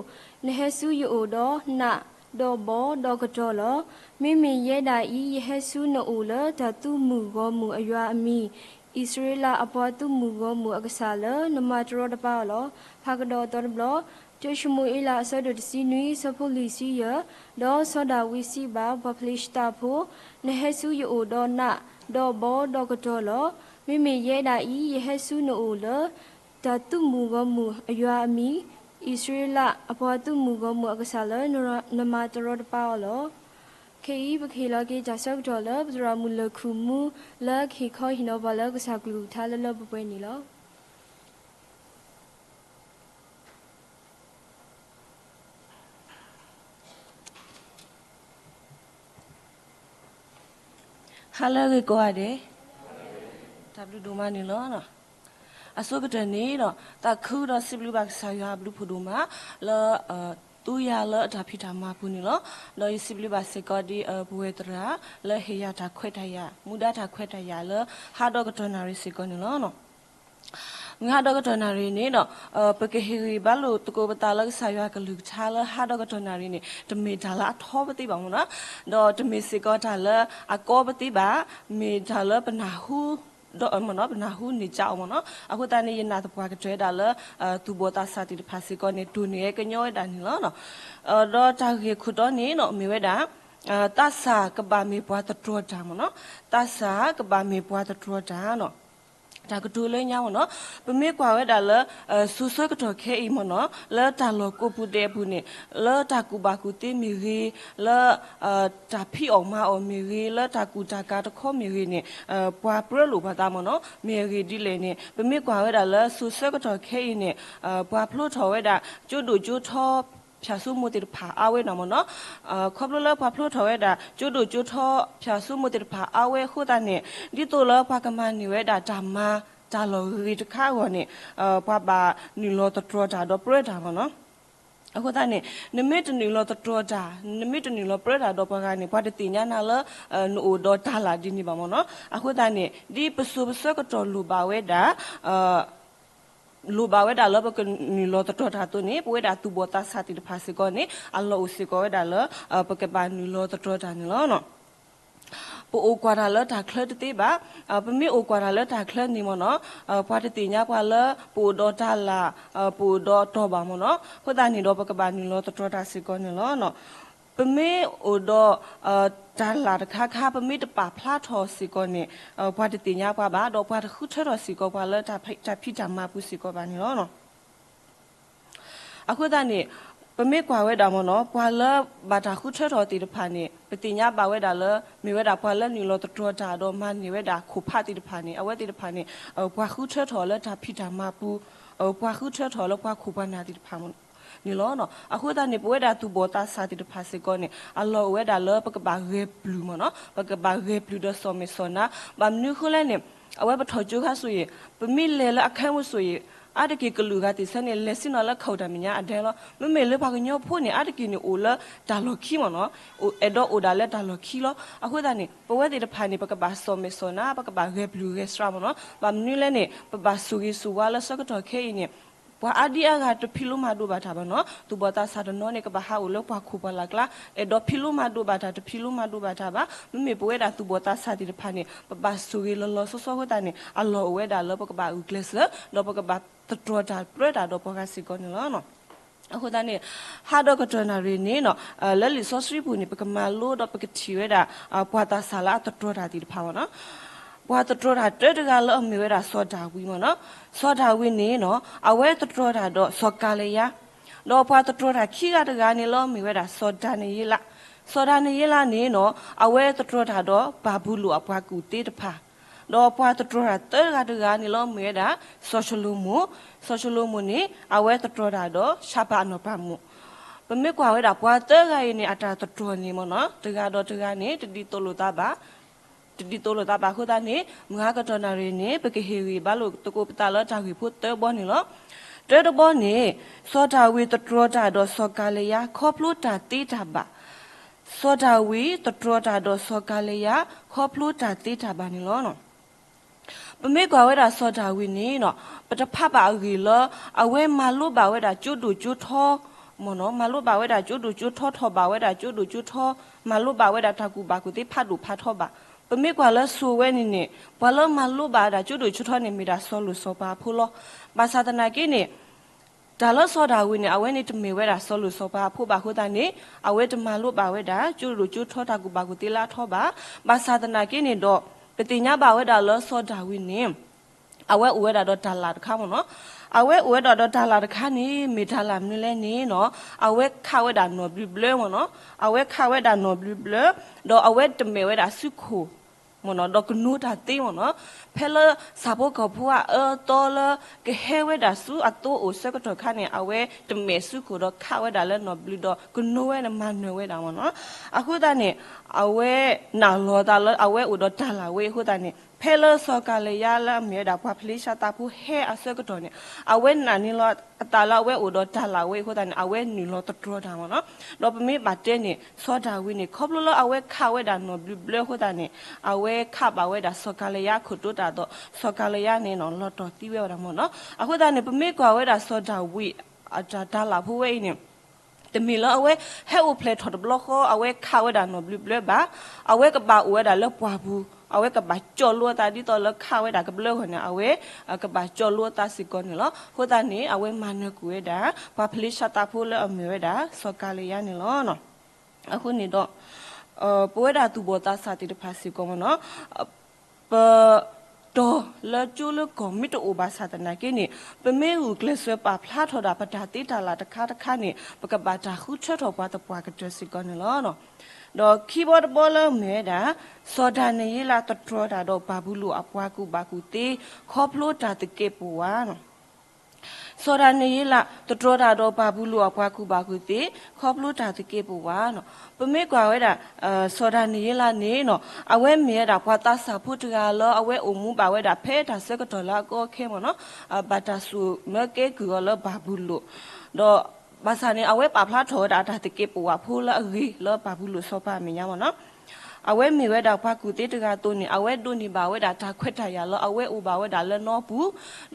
နဟဲဆူယအိၣ်ဒီးနး, ဒီးဘီဒီးကတီၤလီၤ. မ့မ့ၢ်ယဲဒၣ်အံၤ ယဟဲဆူနအိၣ်လၢတၢ်သုးမုၢ်ဂီၢ်မုၢ်အယွၤအမံၤ, အံၣ်စရ့လးအပှၤသုးမုၢ်ဂီၢ်မုၢ်အကစၢ်လၢနမၤတရီတပါအီၤလီၤ. ဖးကဒီးအသီတဘျီ, တၢၡမူၤအ့လး အဆၢဒိၣ်တဆံနွံ ဆၢဖိလွံၢ်ဆံယဲၢ်, ဒီးစီၤဒၤဝံးစံးဘၣ် ပှၤဖလ့ၡသးဖိ, နဟဲဆူယအိၣ်ဒီးနး, ဒီးဘီဒီးကတီၤလီၤ. မ့မ့ၢ်ယဲဒၣ်အံၤ ယဟဲဆူနအိၣ်လၢ တၢ်သုးမုၢ်ဂီၢ်မုၢ်အယွၤအမံၤ, အံၣ်စရ့လးအပှၤသုးမုၢ်ဂီၢ်မုၢ်အကစၢ်လၢ နမၤတရီတပါအီၤလီၤ. ခဲအံၤပကဟ့ၣ်လီၤက့ၤတၢ်ဆၢကတီၢ်လၢ ပသရၣ်မုၣ်လၢၢ်ခုၣ်မူ လၢကဟ့ၣ်ခီဟ့ၣ်နီၤပှၤလၢကစၢ်ကလုၢ်ကထါလၢလၢပှဲၤပှဲၤန့ၣ်လီၤ. ဟါလၢအဂ့ၤကိးဂၤဒဲး, တၢ်ဘျုးဒိၣ်မးန့ၣ်လီၤ. အဆိကတၢၢ်န့ၣ်ဒီး သးခုဒီးစံးဘျုးဘၣ်ကစၢ်ယွၤအဘျုးဖးဒိၣ်မး လၢ သူယၤလၢအတၢ်ဖံးတၢ်မၤပူၤန့ၣ်လီၤ. ဒီးယစံးဘျုးဘၣ်စ့ၢ်ကီးဒ် ပဝဲသရၣ် လၢဟ့ၣ်ယၤတၢ်ခွဲးတၢ်ယာ် မူဒါတၢ်ခွဲးတၢ်ယာ်လၢ ဟါဒီကတီၢ်နၣ်ရံၣ်စ့ၢ်ကီးန့ၣ်လီၤ. မုၢ်ဟါဒီကတီၢ်နၣ်ရံၣ်န့ၣ်ဒီး ပကဟ့ၣ်ဂံၢ်ဘါလိာ်သကိးပသးလၢကစၢ်ယွၤကလုၢ်ကထါလၢဟါဒီကတီၢ်နၣ်ရံၣ်န့ၣ် တမ့ၢ်တၢ်လၢအထီပသ့ဘၣ်မ့ၢ်နီၤ, ဒီးတမ့ၢ်စ့ၢ်ကီးတၢ်လၢအကီပသ့ဘၣ်, မ့ၢ်တၢ်လၢပနၢ်ဟူ ဒီးမ့ၢ်နီၤ ပနၢ်ဟူန့ၢ်ကၠးအီၤမ့ၢ်နီၤ. အဃိသတးန့ၣ် ယနာ်သပှၢ်ကတၢၢ်ဝဲဒၣ်လၢ သူၣ်ဘီၣ်သးစၢ်သ့ၣ်တဖၣ်စ့ၢ်ကီးန့ၣ် တိၢ်န့ၢ်ဝဲကညီဝဲဒၣ်န့ၣ်လီၤ. ဒီးတၢ်ဂ့ၢ်ခိၣ်တီန့ၣ်နီၤ မ့ၢ်ဝဲဒၣ် သးစၢ်ကဘၣ်မ့ၢ်ပှၤသတြီၤတၢ်မ့ၢ်နီၤ, သးစၢ်ကဘၣ်မ့ၢ်ပှၤသတြီၤတၢ်နီၤ. တၢ်ကတိၤလၢညါမ့ၢ်နီၤ, ပမ့ၢ်ကွၢ်ဝဲဒၣ်လၢ စိၤဆၢကတီၢ်ခဲအံၤမ့ၢ်နီၤ, လၢတၢ်လီၢ်ကိးပူၤဒဲးအပူၤန့ၣ် လၢတၢ်ကူၣ်ဘၣ်ကူၣ်သ့မ့ၢ်ဂ့ၤ, လၢ တၢ်ဖံးအီၣ်မၤအီၣ်မ့ၢ်ဂ့ၤ, လၢတၢ်ကူၣ်တၢ်ကၤတခီမ့ၢ်ဂ့ၤန့ၣ် ပှၤပြၢလိာ်ပှၤသးမ့ၢ်နီၤ, မ့ၢ်အဂ့ၢ်ဒ်လဲၣ်န့ၣ် ပမ့ၢ်ကွၢ်ဝဲဒၣ်လၢစိၤဆၢကတီၢ်ခဲအံၤန့ၣ် ပှၤဖျိထီၣ်ဝဲဒၣ် ကၠိဒိၣ်ကၠိထီ ဖၠၣ်စိမိၤသ့ၣ်တဖၣ်အါဝဲနီၤမ့ၢ်နီၤ. ခီဖျိလၢပှၤဖျိထီၣ်ဝဲဒၣ် ကၠိဒိၣ်ကၠိထီ ဖၠၣ်စိမိၤသ့ၣ်တဖၣ်အါဝဲအဃိသတးန့ၣ် ဒ်သိးလၢပှၤကမၤန့ၢ်ဝဲဒၣ်တၢ်မၤ တၢ်လီၢ်ဂ့ၤတခါအဂီၢ်န့ၣ် ပှၤဘၣ်နုာ်လီၤသတြီၤတၢ်ဒီးပြၢတၢ်မ့ၢ်နီၤ. အဃိသတးန့ၣ် နမ့ၢ်တနုာ်လီၤသတြီၤတၢ် နမ့ၢ်တနုာ်လီၤပြၢတၢ်ဒီးပှၤဂၤန့ၣ် ပှၤတသ့ၣ်ညါနၤလၢ နအိၣ်ဒီးတၢ်လၢ်ဒ်န့ၣ်ဘၣ်မ့ၢ်နီၤ. အဃိသတးန့ၣ် ဒ်ပစိၤပဆၢကတီၢ်လိၣ်ဘၣ်ဝဲဒၣ် လိၣ်ဘၣ်ဝဲဒၣ်လၢပကနုာ်လီၤသတြီၤတၢ်အသိးန့ၣ် ပဝဲဒၣ်သူၣ်ဘီၣ်သးစၢ်သ့ၣ်တဖၣ်စ့ၢ်ကီးန့ၣ် အလီၢ်အိၣ်စ့ၢ်ကီးဝဲဒၣ်လၢ ပကဘၣ်နုာ်လီၤသတြီၤတၢ်န့ၣ်လီၤ. ပအိၣ်ကွၢ်တၢ်လၢတၢ်ချၢတသ့ဘၣ်. ပမ့ၢ်အိၣ်ကွၢ်တၢ်လၢတၢ်ချၢန့ၣ်မ့ၢ်နီၤ ပှၤတသ့ၣ်ညါပှၤလၢ ပအိၣ်ဒီးတၢ်လၢ် ပအိၣ်ဒီးတီၢ်ဘၣ်မ့ၢ်နီၤ. အဃိသတးန့ၣ်ဒီး ပကဘၣ်နုာ်လီၤသတြီၤတၢ်စ့ၢ်ကီးန့ၣ်လီၤ. ပမ့ၢ်အိၣ်ဒီး တၢ်လၢ်တခါခါ ပမ့ၢ်တပာ်ဖျါထီၣ်စ့ၢ်ကီးန့ၣ် ပှၤတသ့ၣ်ညါပှၤဘၣ်, ဒီးပှၤတဃုထၢထီၣ်စ့ၢ်ကီးပှၤလၢတၢ်ဖံးတၢ်မၤပူၤစ့ၢ်ကီးဘၣ်န့ၣ်လီၤ. အဃိသတးန့ၣ် ပမ့ၢ်ကွၢ်ဝဲဒၣ်မ့ၢ်နီၤ ပှၤလၢဘၣ်တၢ်ဃုထၢထီၣ်သ့ၣ်တဖၣ်န့ၣ် ပသ့ၣ်ညါဘၣ်ဝဲဒၣ်လၢ မ့ၢ်ဝဲဒၣ်ပှၤလၢနုာ်လီၤသတြီၤတၢ်ဒီးမၤန့ၢ်ဝဲဒၣ်ခိၣ်ဖးသ့ၣ်တဖၣ်န့ၣ် အဝဲသ့ၣ်တဖၣ်န့ၣ် ပှၤဃုထၢထီၣ်လၢတၢ်ဖံးတၢ်မၤပူၤ ပှၤဃုထၢထီၣ်လၢပှၤခိၣ်ပှၤနၢ်သ့ၣ်တဖၣ်န့ၣ်လီၤ. အဃိသတးန့ၣ် ပဝဲဒၣ်သူၣ်ဘီၣ်သးစၢ်သ့ၣ်တဖၣ်စ့ၢ်ကီးန့ၣ် အလီၢ်အိၣ်ဝဲဒၣ်လၢပကဘၣ်ဂဲၤပျုၢ်မ့ၢ်နီၤ ပကဘၣ်ဂဲၤပျုၢ်ဒီးစီၤမဲာ်စီၤနါ ဘၣ်မနုၤအဃိလဲၣ်န့ၣ် အဝဲပထီၣ်ကၠိခါဆိၣ်ဂ့ၤ ပမ့ၢ်လဲၤလၢအခါမုၢ်ဆိၣ်ဂ့ၤ အါတက့ၢ်ကလုာ်ဂၤသ့ၣ်ဆၢန့ၣ် လဲၤဆ့ၣ်နီၤလၢခးတၢ်မဲာ်ညါအဒဲလီၤ. မ့မ့ၢ်လၢပှၤကညီဖိန့ၣ် အါတက့ၢ်န့ၣ်အိၣ်လၢတၢ်လီၢ်ခံမ့ၢ်နီၤ အဲၣ်ဒိးအိၣ်ဒၣ်လၢတၢ်လီၢ်ခံလီၤ. အဃိသတးန့ၣ် ပဝဲသ့ၣ်တဖၣ်န့ၣ် ပကဘၣ်စီၤမဲာ်စီၤနါ ပကဘၣ်ဂဲၤပျုၢ်ဂဲၤစှၤမ့ၢ်နီၤ ဘၣ်မနုၤလဲၣ်န့ၣ် ပဘၣ်ဆိၣ်ဂ့ၤဆိၣ်ဝါလၢဆၢကတီၢ်ခဲအံၤန့ၣ် ပှၤအါဒံအါဂၤတဖံးလိမၤဒိးဘၣ်တၢ်ဘၣ်နီၤ. သူၣ်ဘီၣ်သးစၢ်တနီၤန့ၣ် ကဘၣ်ဟးအိၣ်လၢပှၢ်ခိၣ်ပှၢ်လၢ်ကျါ, အဲၣ်ဒိးဖံးလိမၤဒိးဘၣ်တၢ် တဖံးလိမၤဒိးဘၣ်တၢ်ဘၣ်. မ့မ့ၢ်ပဝဲဒၣ်သူၣ်ဘီၣ်သးစၢ်သ့ၣ်တဖၣ်န့ၣ် ပဘၣ်ဆိၣ်ဂ့ၤလီၤလီၤဆီဆီအဃိသတးန့ၣ် အလီၢ်အိၣ်ဝဲဒၣ်လၢပကဘၣ်ဂုာ်ကျဲးစၢး ဒီးပကဘၣ်သတြီၤတၢ်ပြၢတၢ်ဒီးပှၤဂၤစ့ၢ်ကီးန့ၣ်လီၤ. အဃိသတးန့ၣ် ဟါဒီးကတၢၢ်နၣ်ရံၣ်န့ၣ်နီၤ လၢလံာ်စီဆှံပူၤန့ၣ် ပကမၤလိဒီးပကထံၣ်ဝဲဒၣ် ပှၤသးစၢ်လၢအသတြီၤတၢ်သ့ၣ်တဖၣ်မ့ၢ်နီၤ. ပှၤသတြီၤတၢ်တၢတဂၤလၢအမ့ၢ်ဝဲဒၣ်စီၤဒၤဝံးမ့ၢ်နီၤ. စီၤဒၤဝံးန့ၣ်နီၤ အဝဲသတြီၤတၢ်ဒီးစီၤကၤလယါ, ဒီးပှၤသတြီၤတၢ်ခံဂၤတဂၤန့ၣ်လၢအမ့ၢ်ဝဲဒၣ်စီၤဒၤနံးယ့လး. စီၤဒၤနံးယ့လးန့ၣ်နီၤ အဝဲသတြီၤတၢ်ဒီးဘၤဘူလိၣ်အပှၤကူၣ်သ့တဖၣ် ဒီးပှၤသတြီၤတၢ်သၢဂၤတဂၤန့ၣ်လၢအမ့ၢ်ဝဲဒၣ် စီၤၡလိၤမိၣ်, စီၤၡလိၤမိၣ်န့ၣ် အဝဲသတြီၤတၢ်ဒီးၡဘၤအနီၢ်ပၤမုၣ်. ပမ့ၢ်ကွၢ်ဝဲဒၣ်ပှၤသၢဂၤအံၤန့ၣ် အတၢ်သတြီၤန့ၣ်မ့ၢ်နီၤ တဂၤဒီးတဂၤန့ၣ် တဒ်သိးလိာ်သးဘၣ်, တဒ်သိးလိာ်သးဘၣ်အဃိသတးန့ၣ် မုၢ်ဟါကတီၢ်နၣ်ရံၣ်န့ၣ် ပကဟ့ၣ်ဂံၢ်ဘါလိာ်သကိးပသးလၢတၢ်ဂ့ၢ်ဖိသၢဘီန့ၣ်လီၤ. တၢတဘီန့ၣ် စီၤဒၤဝံးသတြီၤတၢ်ဒီးစီၤကၤလယါ ခီဖျိတၢ်သ့တၢ်ဘၣ် စီၤဒၤဝံးသတြီၤတၢ်ဒီးစီၤကၤလယါ ခီဖျိတၢ်သ့တၢ်ဘၣ်န့ၣ်လီၤ. ပမ့ၢ်ကွၢ်ဝဲဒၣ်စီၤဒၤဝံးန့ၣ်နီၤ ပတဖးဘၣ်အဂ့ၢ်လၢ အဝဲမၤလိဘၣ်ဝဲဒၣ်ကၠိဒိၣ်ကၠိထီ မ့ၢ်နီၤ မၤလိဘၣ်ဝဲဒၣ်ကၠိဒိၣ်ကၠိထီ ထီၣ်ဘၣ်ဝဲဒၣ်ကၠိဒိၣ်ကၠိထီ မၤလိဘၣ်ဝဲဒၣ်တၢ်ကူၣ်ဘၣ်ကူၣ်သ့ဖးဒိၣ်ဖးထီဘၣ်. ပမ့ၢ်ကွၢ်လၢစိၤဝဲန့ၣ်န့ၣ် ပှၤလၢမၤလိဘၣ်ဝဲဒၣ်ကၠိဒိၣ်ကၠိထီန့ၣ် မ့ၢ်ဒၣ်စီၤလိၣ်စီၤပၤအဖိလီၤ. ဘၣ်ဆၣ်သနာ်က့န့ၣ် တၢ်လၢစီၤဒၤဝံးန့ၣ် အဝဲန့ၣ်တမ့ၢ်ဝဲဒၣ်စီၤလိၣ်စီၤပၤအဖိဘၣ်အဃိသတးန့ၣ် အဝဲတမၤလိဘၣ်ဝဲဒၣ် ကၠိဒိၣ်ကၠိထီတၢ်ကူၣ်ဘၣ်ကူၣ်သ့လၢအထီဘၣ်. ဘၣ်ဆၣ်သနာ်က့န့ၣ်ဒီး ပသ့ၣ်ညါဘၣ်ဝဲဒၣ်လၢစီၤဒၤဝံးန့ၣ် အဝဲအိၣ်ဝဲဒၣ်ဒီးတၢ်လၢ်တခါမ့ၢ်နီၤ. အဝဲအိၣ်ဝဲဒၣ်ဒီးတၢ်လၢ်တခါန့ၣ် မ့ၢ်တၢ်လၢ်မနုၤလဲၣ်န့ၣ်နီၤ အဝဲခးဝဲဒၣ်နီၢ်ဘျုးဘျၢမ့ၢ်နီၤ. အဝဲခးဝဲဒၣ်နီၢ်ဘျုးဘျၢ ဒီးအဝဲတမဲာ်ဝဲဒၣ်စုခိၣ် မ့ၢ်နီၤ ဒီးကနိတၢ်သ့မ့ၢ်နီၤ. ဖဲလၢဆၣ်ဖိကီၢ်ဖိအအၢအသီလၢ ကဟဲဝဲဒၣ်ဆူအသိအိၣ်ဆၢကတီၢ်ခါန့ၣ် အဝဲတမဲာ်စုခိၣ်ဒီးခးဝဲဒၣ်လၢနီၢ်ဘျုးဒီးကနိဝဲန့ၣ်မၤနၢၤဝဲဒၣ်မ့ၢ်နီၤ. အဃိသတးန့ၣ် အဝဲနာ်လီၤအသးလၢအဝဲအိၣ်ဒီးတၢ်လၢ်ဝဲအဃိသတးန့ၣ် ဖဲလၢစီၤကၤလယါလၢအမ့ၢ်ဝဲဒၣ်ပှၤဖလ့ၡသးဖိဟဲအဆၢကတီၢ်န့ၣ် အဝဲနာ်န့ၢ်လီၤအသးလၢအဝဲအိၣ်ဒီးတၢ်လၢ်ဝဲအဃိသတးန့ၣ် အဝဲနုာ်လီၤသတြီၤတၢ်မ့ၢ်နီၤ. ဒီးပမ့ၢ်ဘၣ်တဲန့ၣ် စီၤဒၤဝံးန့ၣ် ခီဖျိလၢအဝဲခးဝဲဒၣ်နီၢ်ဘျုးဘျၢအဃိသတးန့ၣ် အဝဲခးဘၣ်ဝဲဒၣ်စီၤကၤလယါအခိၣ်တိတၢ်ဒီး စီၤကၤလယါန့ၣ်နီၤ လီၤတီၢ်သံဝဲဒၣ်မ့ၢ်နီၤ. အဃိသတးန့ၣ် ပမ့ၢ်ကွၢ်ဝဲဒၣ်စီၤဒၤဝံး အတၢ်တၢ်လၢ်ဖိဝဲအံၤန့ၣ် တမ့ၢ်လၢအဝဲဟဲအိၣ်ဖျဲၣ်ထီၣ်တဘျီဃီ အဝဲခးဝဲဒၣ်နီၢ်ဘျုးဘျၢဘၣ်. အဝဲကဘၣ်အိၣ်ဝဲဒၣ်လၢပှၢ်ပူၤ, အဝဲကဘၣ်ကၠီၣ်လိအသးဒ်သိးလၢခးဝဲဒၣ်ကဘျၢဂီၢ်န့ၣ် အဝဲကဘၣ်ကၠီၣ်လိအသးစ့ၢ်ကီးန့ၣ်လီၤ. အဃိသတးန့ၣ် အဝဲမၤနၢၤကွံာ်ဝဲဒၣ် ပှၤဖလ့ၡသးဖိလၢအမ့ၢ်ဝဲဒၣ် စီၤကၤလယါန့ၣ်လီၤ. အဃိန့ၣ်ဒီး ပဝဲဒၣ်သူၣ်ဘီၣ်သးစၢ်သ့ၣ်တဖၣ်စ့ၢ်ကီးမ့ၢ်နီၤ ပ တီၤလၢကၠိလၢကီၢ်မ့ၢ်တအိၣ်ဘၣ်ဆၣ်သနာ်က့န့ၣ် ပမ့ၢ်ဂုာ်ကျဲးစၢးပာ်ဖျါထီၣ်ဒၣ်ပတၢ်သ့တၢ်လၢ်တခါတခါန့ၣ် ပကဘၣ်တၢ်ဃုထၢထီၣ်ပှၤသပှၢ်ကတၢၢ်စ့ၢ်ကီးန့ၣ်လီၤ. ဒီးခံဘီတဘီလၢမ့ၢ်ဝဲဒၣ် စီၤဒၤနံးယ့လးသတြီၤတၢ်ဒီးဘၤဘူလိၣ်အပှၤကူၣ်ဘၣ်ကူၣ်သ့ ခီဖျိတၢ်သကဲးပဝး စီၤဒၤနံးယ့လး သတြီၤတၢ်ဒီးဘၤဘူလိၣ်အပှၤကူၣ်ဘၣ်ကူၣ်သ့ ခီဖျိတၢ်သကဲးပဝးနီၤ. ပမ့ၢ်ကွၢ်ဝဲဒၣ် စီၤဒၤနံးယ့လးန့ၣ်နီၤ အဝဲမ့ၢ်ဝဲဒၣ်ပှၤသးစၢ်ဖိတဂၤလၢအဝဲအိၣ်မူဘၣ်ဝဲဒၣ်ဖဲတၢ်ဆၢကတီၢ်လၢအကီအခဲမ့ၢ်နီၤ, ဘၣ်တၢ်ဆိၣ်မၢကဲကုၢ်အီၤလၢဘၤဘူလိၣ်, ဒီးဘၣ်ဆၣ်န့ၣ် အဝဲပာ်ဖျါထီၣ်ဝဲဒၣ်အတၢ်သကဲးပဝးဖိလၢအဂ့ၤလၢဘၤဘူလိၣ်စီၤပၤအမဲာ်ညါမ့ၢ်နီၤ. အဝဲမ့ၢ်ဝဲဒၣ်ပှၤကူၣ်သ့တဂၤအသိးန့ၣ် အဝဲဒိးန့ၢ်ဘၣ်ဝဲဒၣ်တၢ်ခွဲးတၢ်ယာ်လၢအဝဲအိၣ်ဘၣ်ဝဲဒၣ်လၢနီပူ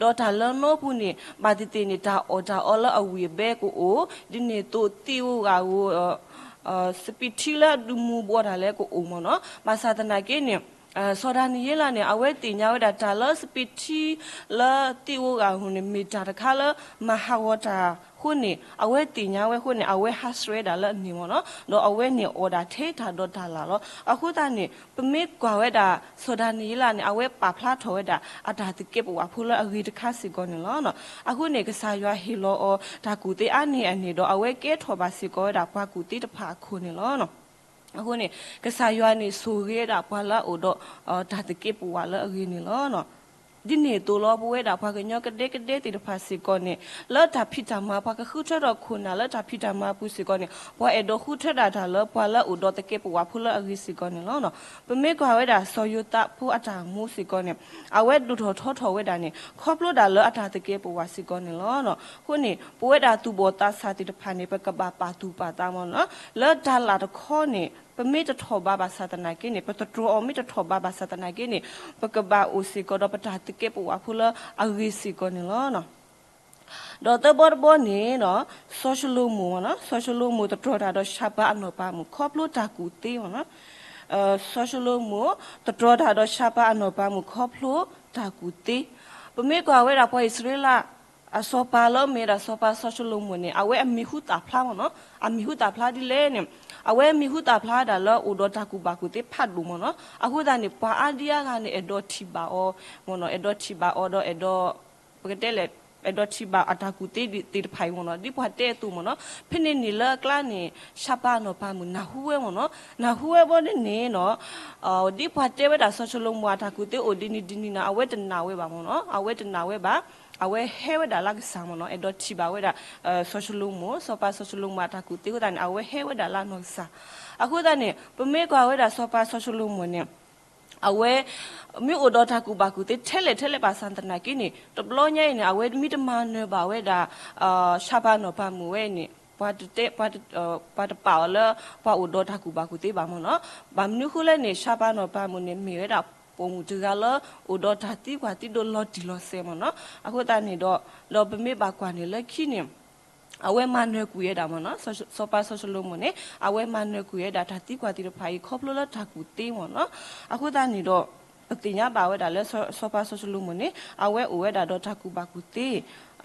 ၤ, ဒီးတၢ်လၢနီပူၤန့ၣ် ဘၣ်သ့ၣ်သ့ၣ်န့ၣ် တၢ်အီၣ်တၢ်အီလၢအဝံၣ်အဘဲကအိၣ်, ဒ်န့ၣ်အသိးသ့ၣ်ဧိၤဂၤဧိၤ စပံးထံလၢအဒုးမူဘှီးတၢ်လဲၣ်ကအိၣ်မ့ၢ်နီၤ. ဘၣ်ဆၣ်သနာ်က့န့ၣ် စီၤဒၤနံးယ့လးန့ၣ် အဝဲသ့ၣ်ညါဝဲဒၣ်တၢ်လၢစပံးထံလၢသ့ၣ်ဧိၤဂၤဧိၤန့ၣ် မ့ၢ်တၢ်တခါလၢမၤဟးဂီၤတၢ်အဃိန့ၣ် အဝဲသ့ၣ်ညါဝဲအဃိန့ၣ် အဝဲဟးဆှဲးဒၣ်လၢအန့ၣ်မ့ၢ်နီၤ, ဒီးအဝဲန့ၣ်အီၣ်ဒၣ်ထဲတၢ်ဒီးတၢ်လၢ်လီၤ. အဃိသတးန့ၣ် ပမ့ၢ်ကွၢ်ဝဲဒၣ် စီၤဒၤနံးယ့လးန့ၣ် အဝဲပာ်ဖျါထီၣ်ဝဲဒၣ် အတၢ်သကဲးပဝးဖိလၢအဂ့ၤတခါစ့ၢ်ကီးန့ၣ်လီၤ. အဃိန့ၣ် ကစၢ်ယွၤဟ့ၣ်လီၤအီၤတၢ်ကူၣ်သ့အါန့ၢ်အန့ၣ်ဒီး အဝဲကဲထီၣ်ဘၣ်စ့ၢ်ကီးဝဲဒၣ်ပှၤကူၣ်သ့တဖၣ်အခိၣ်န့ၣ်လီၤ. အဃိန့ၣ် ကစၢ်ယွၤန့ၣ်ဆိၣ်ဂ့ၤဝဲဒၣ်ပှၤလၢအအိၣ်ဒီး တၢ်သကဲးပဝးလၢအဂ့ၤန့ၣ်လီၤ. ဒ်န့ၣ်အသိးလီၤ ပဝဲဒၣ်ပှၤကညီကဒဲကဒဲသ့ၣ်တဖၣ်စ့ၢ်ကီးန့ၣ် လၢတၢ်ဖံးတၢ်မၤ ပှၤကဃုထၢထီၣ်ခိၣ်နၢ်လၢတၢ်ဖံးတၢ်မၤအပူၤစ့ၢ်ကီးန့ၣ် ပှၤအဲၣ်ဒိးဃုထၢဒၣ်တၢ်လၢပှၤလၢအအိၣ်ဒီးသကဲးပဝးဖိလၢအဂ့ၤစ့ၢ်ကီးန့ၣ်လီၤ. ပမ့ၢ်ကွၢ်ဝဲဒၣ်စီၤယိၤသးဖိအတၢ်အိၣ်မူစ့ၢ်ကီးန့ၣ် အဝဲဒိၣ်ထီၣ်ထီထီၣ်ဝဲဒၣ်န့ၣ် ခီဖျိဒၣ်လၢအတၢ်သကဲးပဝးစ့ၢ်ကီးန့ၣ်လီၤ. အဃိန့ၣ် ပဝဲဒၣ်သူၣ်ဘီၣ်သးစၢ်သ့ၣ်တဖၣ်န့ၣ် ပကဘၣ်ပာ်သူၣ်ပာ်သးမ့ၢ်နီၤ လၢတၢ်လၢ်တခီန့ၣ် ပမ့ၢ်တထီၣ်ဘးဘၣ်ဆၣ်သနာ်က့န့ၣ် ပသတြီၤအီၤမ့ၢ်တထီၣ်ဘးဘၣ်ဆၣ်သနာ်က့န့ၣ် ပကဘၣ်အိၣ်စ့ၢ်ကီးဒီးပတၢ်သကဲးပဝးဖိလၢအဂ့ၤစ့ၢ်ကီးန့ၣ်လီၤ. ဒီးသၢဘီတဘီန့ၣ်ဒီး စီၤၡလိၤမိၣ်မ့ၢ်နီၤ, စီၤၡလိၤမိၣ်တတြီၤတၢ်ဒီးၡပၤအနီၢ်ပၤမုၣ်ခီဖျိတၢ်ကူၣ်သ့မ့ၢ်နီၤ. စီၤၡလိၤမိၣ် တတြီၤတၢ်ဒီးၡပၤအနီၢ်ပၤမုၣ်ခီဖျိတၢ်ကူၣ်သ့. ပမ့ၢ်ကွၢ်ဝဲဒၣ်ပှၤအံၣ်စရ့လး အစီၤပၤလၢအမ့ၢ်ဝဲဒၣ်စီၤပၤစီၤၡလိၤမိၣ်န့ၣ် အဝဲအမံၤဟူသၣ်ဖျါမ့ၢ်နီၤ, အမံၤဟူသၣ်ဖျါဒ်လဲၣ်န့ၣ် အဝဲအမံၤဟူသၣ်ဖျါဒၣ်လၢအိၣ်ဒီးတၢ်ကူၣ်ဘၣ်ကူၣ်သ့ဖးဒိၣ်မ့ၢ်နီၤ. အဃိသတးန့ၣ် ပှၤအါဒံအါဂၤန့ၣ် အဲၣ်ဒိးထံၣ်ဘၣ်အီၤမ့ၢ်နီၤ, အဲၣ်ဒိးထံၣ်ဘၣ်အီၤဒီးအဲၣ်ဒိး ပကတဲလဲၣ် အဲၣ်ဒိးထံၣ်ဘၣ်အတၢ်ကူၣ်သ့သ့ၣ်တဖၣ်အံၤမ့ၢ်နီၤ, ဒ်ပှၤတဲအသိးမ့ၢ်နီၤ. ဖဲန့ၣ်န့ၣ်လၢအကျါန့ၣ် ၡပၤအနီၢ်ပၤမုၣ်နၢ်ဟူဝဲမ့ၢ်နီၤ, နၢ်ဟူဝဲဘီန့ၣ်နီၤ ဒ်ပှၤတဲဝဲဒၣ်စီၤၡလိၤမိၣ်အတၢ်ကူၣ်သ့အိၣ်ဒ်န့ၣ်ဒ်န့ၣ်နီၤ အဝဲတနာ်ဝဲဘၣ်မ့ၢ်နီၤ, အဝဲတနာ်ဝဲဘၣ်. အဝဲဟဲဝဲဒၣ်လၢကစၢ်မ့ၢ်နီၤ, အဲၣ်ဒိးထံၣ်ဘၣ်ဝဲဒၣ် စီၤၡလိၤမိၣ် စီၤပၤစီၤၡလိၤမိၣ်အတၢ်ကူၣ်သ့အဃိသတးန့ၣ် အဝဲဟဲဝဲဒၣ်လၢအနီၢ်ကစၢ်. အဃိသတးန့ၣ် ပမ့ၢ်ကွၢ်ဝဲဒၣ်စီၤပၤစီၤၡလိၤမိၣ်န့ၣ် အဝဲ မ့ၢ်အိၣ်ဒီးတၢ်ကူၣ်ဘၣ်ကူၣ်သ့ထဲလဲၣ်ထဲလဲၣ်ဘၣ်ဆၣ်သနာ်က့န့ၣ် တဘျီညါအံၤန့ၣ် အဝဲမ့ၢ်တမၤနၢၤဘၣ်ဝဲဒၣ် ၡပၤနီၢ်ပၤမုၣ်ဝဲန့ၣ် ပှၤတပာ်အီၤလၢ ပှၤအိၣ်ဒီးတၢ်ကူၣ်ဘၣ်ကူၣ်သ့ဘၣ်မ့ၢ်နီၤ. ဘၣ်မနုၤအဃိလဲၣ်န့ၣ် ၡပၤနီၢ်ပၤမုၣ်န့ၣ် မ့ၢ်ဝဲဒၣ်ပိာ်မုၣ်တဂၤလၢ အိၣ်ဒီးတၢ်သံကွၢ်သံဒိးလီၤတံၢ်လီၤဆဲးမ့ၢ်နီၤ. အဃိသတးန့ၣ်ဒီး ဒီးပမ့ၢ်ဘၣ်ကွၢ်န့ၣ်လၢခံန့ၣ် အဝဲမၤနၢၤကွံာ်ဝဲဒၣ်မ့ၢ်နီၤ, စီၤပၤစီၤၡလိၤမိၣ်န့ၣ် အဝဲမၤနၢၤကွံာ်ဝဲဒၣ်တၢ်သံကွၢ်သ့ၣ်တဖၣ်အံၤ ခီဖျိလၢတၢ်ကူၣ်သ့မ့ၢ်နီၤ. အဃိသတးန့ၣ်ဒီး ပသ့ၣ်ညါဘၣ်ဝဲဒၣ်လၢ စီၤပၤစီၤၡလိၤမိၣ်န့ၣ် အဝဲအိၣ်ဝဲဒၣ်ဒီးတၢ်ကူၣ်ဘၣ်ကူၣ်သ့.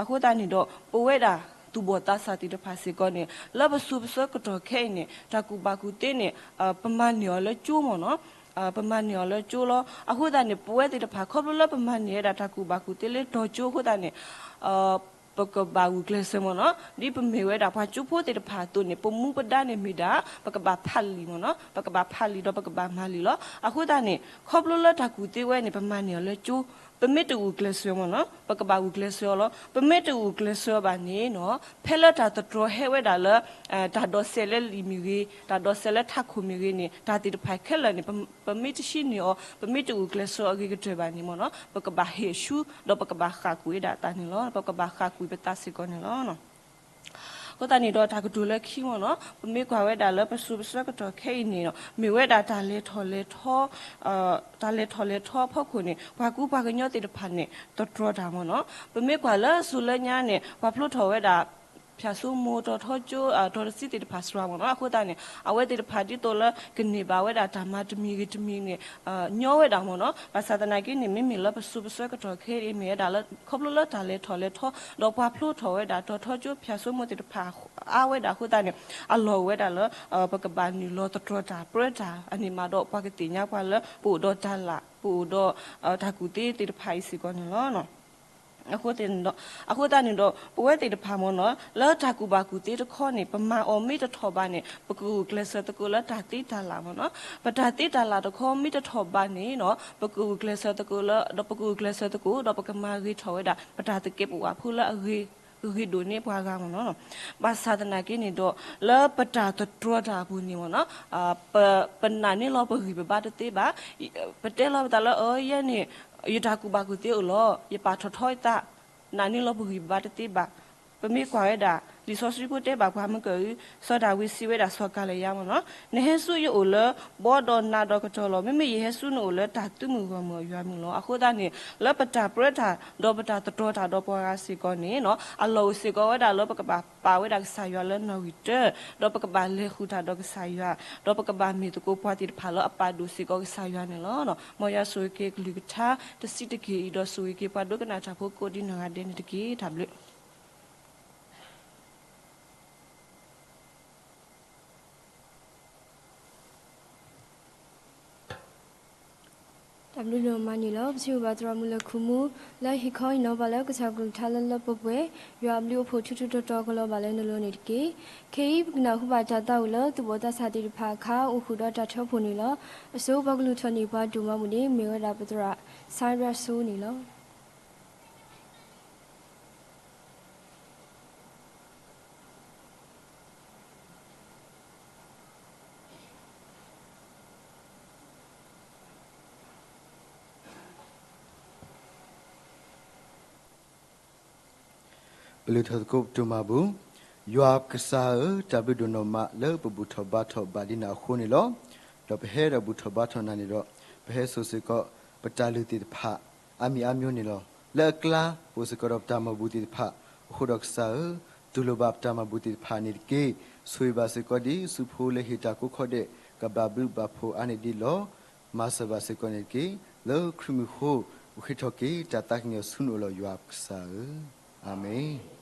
အဃိသတးန့ၣ်ဒီး ပဝဲဒၣ်သူၣ်ဘီၣ်သးစၢ်သ့ၣ်တဖၣ်စ့ၢ်ကီးန့ၣ် လၢပစိၤပဆၢကတီၢ်ခဲအံၤန့ၣ် တၢ်ကူၣ်ဘၣ်ကူၣ်သ့န့ၣ် ပမၤန့ၢ်အီၤလၢကၠိမ့ၢ်နီၤ, ပမၤန့ၢ်အီၤလၢကၠိလီၤ. အဃိသတးန့ၣ် ပဝဲသ့ၣ်တဖၣ် ခီဖျိလၢပမၤန့ၢ်ဝဲဒၣ်တၢ်ကူၣ်ဘၣ်ကူၣ်သ့လၢတီၤကၠိအဃိသတးန့ၣ် ပကဘၣ်ဂုာ်ကျဲးစၢးမ့ၢ်နီၤ. ဒ်ပမ့ၢ်ဝဲဒၣ်ပှၤကၠိဖိသ့ၣ်တဖၣ်အသိးန့ၣ် ပမူပဒါန့ၣ်မ့ၢ်ဒၣ် ပကဘၣ်ဖးလံာ်မ့ၢ်နီၤ, ပကဘၣ်ဖးလံာ်ဒီးပကဘၣ်မၤလံာ်လီၤ. အဃိသတးန့ၣ် ခီဖျိလၢတၢ်ကူၣ်သ့ဝဲန့ၣ် ပမၤန့ၢ်အီၤလၢကၠိ, ပမ့ၢ်တဂုာ်ကျဲးစၢးမ့ၢ်နီၤ ပကဘၣ်ဂုာ်ကျဲးစၢးအီၤလီၤ. ပမ့ၢ်တဂုာ်ကျဲးစၢးအီၤဘၣ်န့ၣ်နီၤ ဖဲလၢတၢ်သတြီၤဟဲဝဲဒၣ်လၢ တၢ်ဒိးစဲးလၢလံာ်မ့ၢ်ဂ့ၤ, တၢ်ဒိးစဲးလၢထးခိၣ်မ့ၢ်ဂ့ၤန့ၣ် တၢ်သ့ၣ်တဖၣ်ခဲလၢာ်န့ၣ် ပမ့ၢ်တဟံးန့ၢ်အီၤ ပမ့ၢ်တဂုာ်ကျဲးစၢးအီၤအဂ့ၤကတၢၢ်ဘၣ်န့ၣ်မ့ၢ်နီၤ ပကဘၣ်ဟ့ၣ်အဆူ ဒီးပကဘၣ်ဃၣ်ကွံာ်ဝဲဒၣ်အသးန့ၣ်လီၤ. ပကဘၣ်ဃၣ်ကွံာ်ပသးစ့ၢ်ကီးန့ၣ်လီၤ. အဃိသတးန့ၣ်ဒီးတၢ်ကတိၤလၢခံမ့ၢ်နီၤ ပမ့ၢ်ကွၢ်ဝဲဒၣ်လၢပစိၤပဆၢကတီၢ်ခဲအံၤန့ၣ် မ့ၢ်ဝဲဒၣ်တၢ်လဲၤထီၣ်လဲၤထီ တၢ်လဲၤထီၣ်လဲၤထီအဖီခိၣ်န့ၣ် ပှၤကူပှၤကညီသ့ၣ်တဖၣ်န့ၣ် တတြီတၢ်မ့ၢ်နီၤ. ပမ့ၢ်ကွၢ်လၢစိၤလၢညါန့ၣ် ပှၤဖျိထီၣ်ဝဲဒၣ် ဖၠၣ်စိမိၤ တီၤထီကၠိ တီၤတဆံသ့ၣ်တဖၣ်စှၤမ့ၢ်နီၤ. အဃိသတးန့ၣ် အဝဲသ့ၣ်တဖၣ်ဒ်သိးလၢကန့ၢ်ဘၣ်ဝဲဒၣ်တၢ်မၤတမံၤဂ့ၤတမံၤန့ၣ် ညီဝဲဒၣ်မ့ၢ်နီၤ. ဘၣ်ဆၣ်သနာ်က့န့ၣ် မ့မ့ၢ်လၢပစိၤပဆၢကတီၢ်ခဲအံၤမ့ၢ်ဝဲဒၣ်လၢ ခီဖျိလၢတၢ်လဲၤထီၣ်လဲၤထီ ဒီးပှၤဖျိထီၣ်ဝဲဒၣ် တီၤထီကၠိ ဖၠၣ်စိမိၤသ့ၣ်တဖၣ်အါဝဲဒၣ်အဃိသတးန့ၣ် အလီၢ်အိၣ်ဝဲဒၣ်လၢ ပကဘၣ်နုာ်လီၤသတြီၤတၢ်ပြၢတၢ်အန့ၣ်မးဒီး ပှၤကသ့ၣ်ညါပှၤလၢ ပအိၣ်ဒီးတၢ်လၢ ပအိၣ်ဒီး တၢ်ကူၣ်သ့သ့ၣ်တဖၣ်အံၤစ့ၢ်ကီးန့ၣ်လီၤ. အဃိသတးန့ၣ်ဒီး ပဝဲသ့ၣ်တဖၣ်မ့ၢ်နီၤ လၢတၢ်ကူၣ်ဘၣ်ကူၣ်သ့တခီန့ၣ် ပမၤအီၤမ့ၢ်တထီၣ်ဘၣ်န့ၣ် ပကဂုာ်ကျဲးစၢးသကိးလၢတၢ်သ့တၢ်လၢ်မ့ၢ်နီၤ. ပတၢ်သ့တၢ်လၢ်တခီမ့ၢ်တထီၣ်ဘၣ်န့ၣ်နီၤ ပကဂုာ်ကျဲးစၢးသကိးလၢ ဒီးပကဂုာ်ကျဲးစၢးသကိး ဒီးပကမၤဂ့ၤထီၣ်ဝဲဒၣ် ပတၢ်သကဲးပဝးဖိလၢအဂ့ၤ ဂ့ၤဒိၣ်န့ၢ်ပှၤဂၤမ့ၢ်နီၤ. ဘၣ်ဆၣ်သနာ်က့န့ၣ်ဒီး လၢပတၢ်တတြီတၢ်အပူၤန့ၣ်မ့ၢ်နီၤ ပနာ်န့ၢ်လီၤပဂံၢ်ပဘါတသ့ဘၣ်. ပတဲလီၤပသးလၢ အၢ ယဲန့ၣ် ယတၢ်ကူၣ်ဘၣ်ကူၣ်သ့အိၣ်လီၤ ယပာ်ထီၣ်ထီယသး နာ်န့ၢ်လီၤပဂံၢ်ပဘါတသ့ဘၣ်. ပမ့ၢ်ကွၢ်ဝဲဒၣ် လံာ်စီဆှံဖိတဲဘၣ်ပှၤမုၢ်ကၢၢ်အံၤ စီၤဒၤဝံးစံးဝဲဒၣ်စီၤကၤလယါမ့ၢ်နီၤ နဟဲဆူယအိၣ်လၢ ဘီဒီးနးဒီးကတီၤလီၤ. မ့မ့ၢ်ယဟဲဆူနအိၣ်လၢတၢ်သုးမုၢ်ဂီၢ်မုၢ်အယွၤမုၢ်လီၤ. အဃိသတးန့ၣ် လၢပတၢ်ပြၢတၢ် ဒီးပတၢ်သတြီၤတၢ်ဒီးပှၤဂၤစ့ၢ်ကီးန့ၣ်နီၤ အလီၢ်အိၣ်စ့ၢ်ကီးဝဲဒၣ်လၢပကဘၣ်ပာ်ဝဲဒၣ်ကစၢ်ယွၤလၢနီၣ်ဂံၢ်တၢ ဒီးပကဘၣ်လဲၤဃုာ်တၢ်ဒီးကစၢ်ယွၤ ဒီးပကဘၣ်မ့ၢ်သကိးပှၤသ့ၣ်တဖၣ်လၢအပာ်ဒိၣ်စ့ၢ်ကီးကစၢ်ယွၤန့ၣ်လီၤ. မ်ယွၤဆိၣ်ဂ့ၤက့ၤကလုၢ်ကထါတဆံးတက့ၢ်အံၤ ဒီးဆိၣ်ဂ့ၤက့ၤပှၤဒိကနၣ်တၢ်ဖိကိးဒ်နီၢ်ဂၤဒဲးန့ၣ်တက့ၢ်. တၢ်ဘျုး တၢ်ဘျုးဒိၣ်မးန့ၣ်လီၤ. ပစံးဘျုးဘၣ်သရၣ်မုၣ်လၢၢ်ခိၣ်မူ လၢဟ့ၣ်ခီဟ့ၣ်နီၤဘၣ်လၢကစၢ်ကလုၢ်ကထါလၢလၢပှဲၤပှဲၤ ယွၤအဘျုးအဖှိၣ်ထူထူတီတီကလီၤဘၣ်လၢနလိၤန့ၣ်တက့ၢ်. ခဲအံၤပကနၢ်ဟူဘၣ်တၢ်သးဝံၣ်လၢ သူၣ်ဘီၣ်သးစၢ်သ့ၣ်တဖၣ်အခါ အိၣ်ဃုာ်ဒီးတၢ်ထၢဖှိၣ်န့ၣ်လီၤ. အဆိပှၤကလုၢ်ထီၣ်န့ၢ်ပှၤဒိၣ်မးမူးန့ၣ် မ့ၢ်ဝဲဒၣ်ပသရၣ် စါရၣ်စိန့ၣ်လီၤ. ပလုၢ်ထီၣ်သကိးပတုာ်မၤဘူၣ်. ယွၤပကစၢ်ဧၢ, တၢ်ဘျုးဒိၣ်နီၢ်မးလၢ ပဘူၣ်ထီၣ်ဘါထီၣ်ဘၣ်ဒ်နၤအဃိန့ၣ်လီၤ. ဒီးပဟဲဒီးဘူၣ်ထီၣ်ဘါထီၣ်နၤန့ၣ်ဒီး ပဟဲစိာ်စ့ၢ်ကီး ပတၢ်လုၢ်သ့ၣ်တဖၣ် အါမံၤအါမျိုးန့ၣ်လီၤ. လၢအကျါ ပအိၣ်စ့ၢ်ကီးဒီးပတၢ်မၤဘူၣ်သ့ၣ်တဖၣ် အဃိဒီးကစၢ်ဧၢ, တူၢ်လိာ်ဘၣ်ပတၢ်မၤဘူၣ်သ့ၣ်တဖၣ်န့ၣ်တက့ၢ်. ဆိၣ်ဂ့ၤဘၣ်စ့ၢ်ကီးဒ်ဆူဖိလၢဟ့ၣ်တၢ်ကိးခီဒဲး ကဘၣ်ဘျုးဘၣ်ဖှိၣ်အါန့ၢ်ဒ်လီၤ. မၤစၢၤဘၣ်စ့ၢ်ကီးန့ၣ်တက့ၢ်. လၢခရံာ်မံၤအဃိ ပဃ့ထီၣ်က့ၤတၢ်သးကညီၤဆူနအိၣ်လီၤ ယွၤပကစၢ်ဧၢ, အၤမ့ၣ်.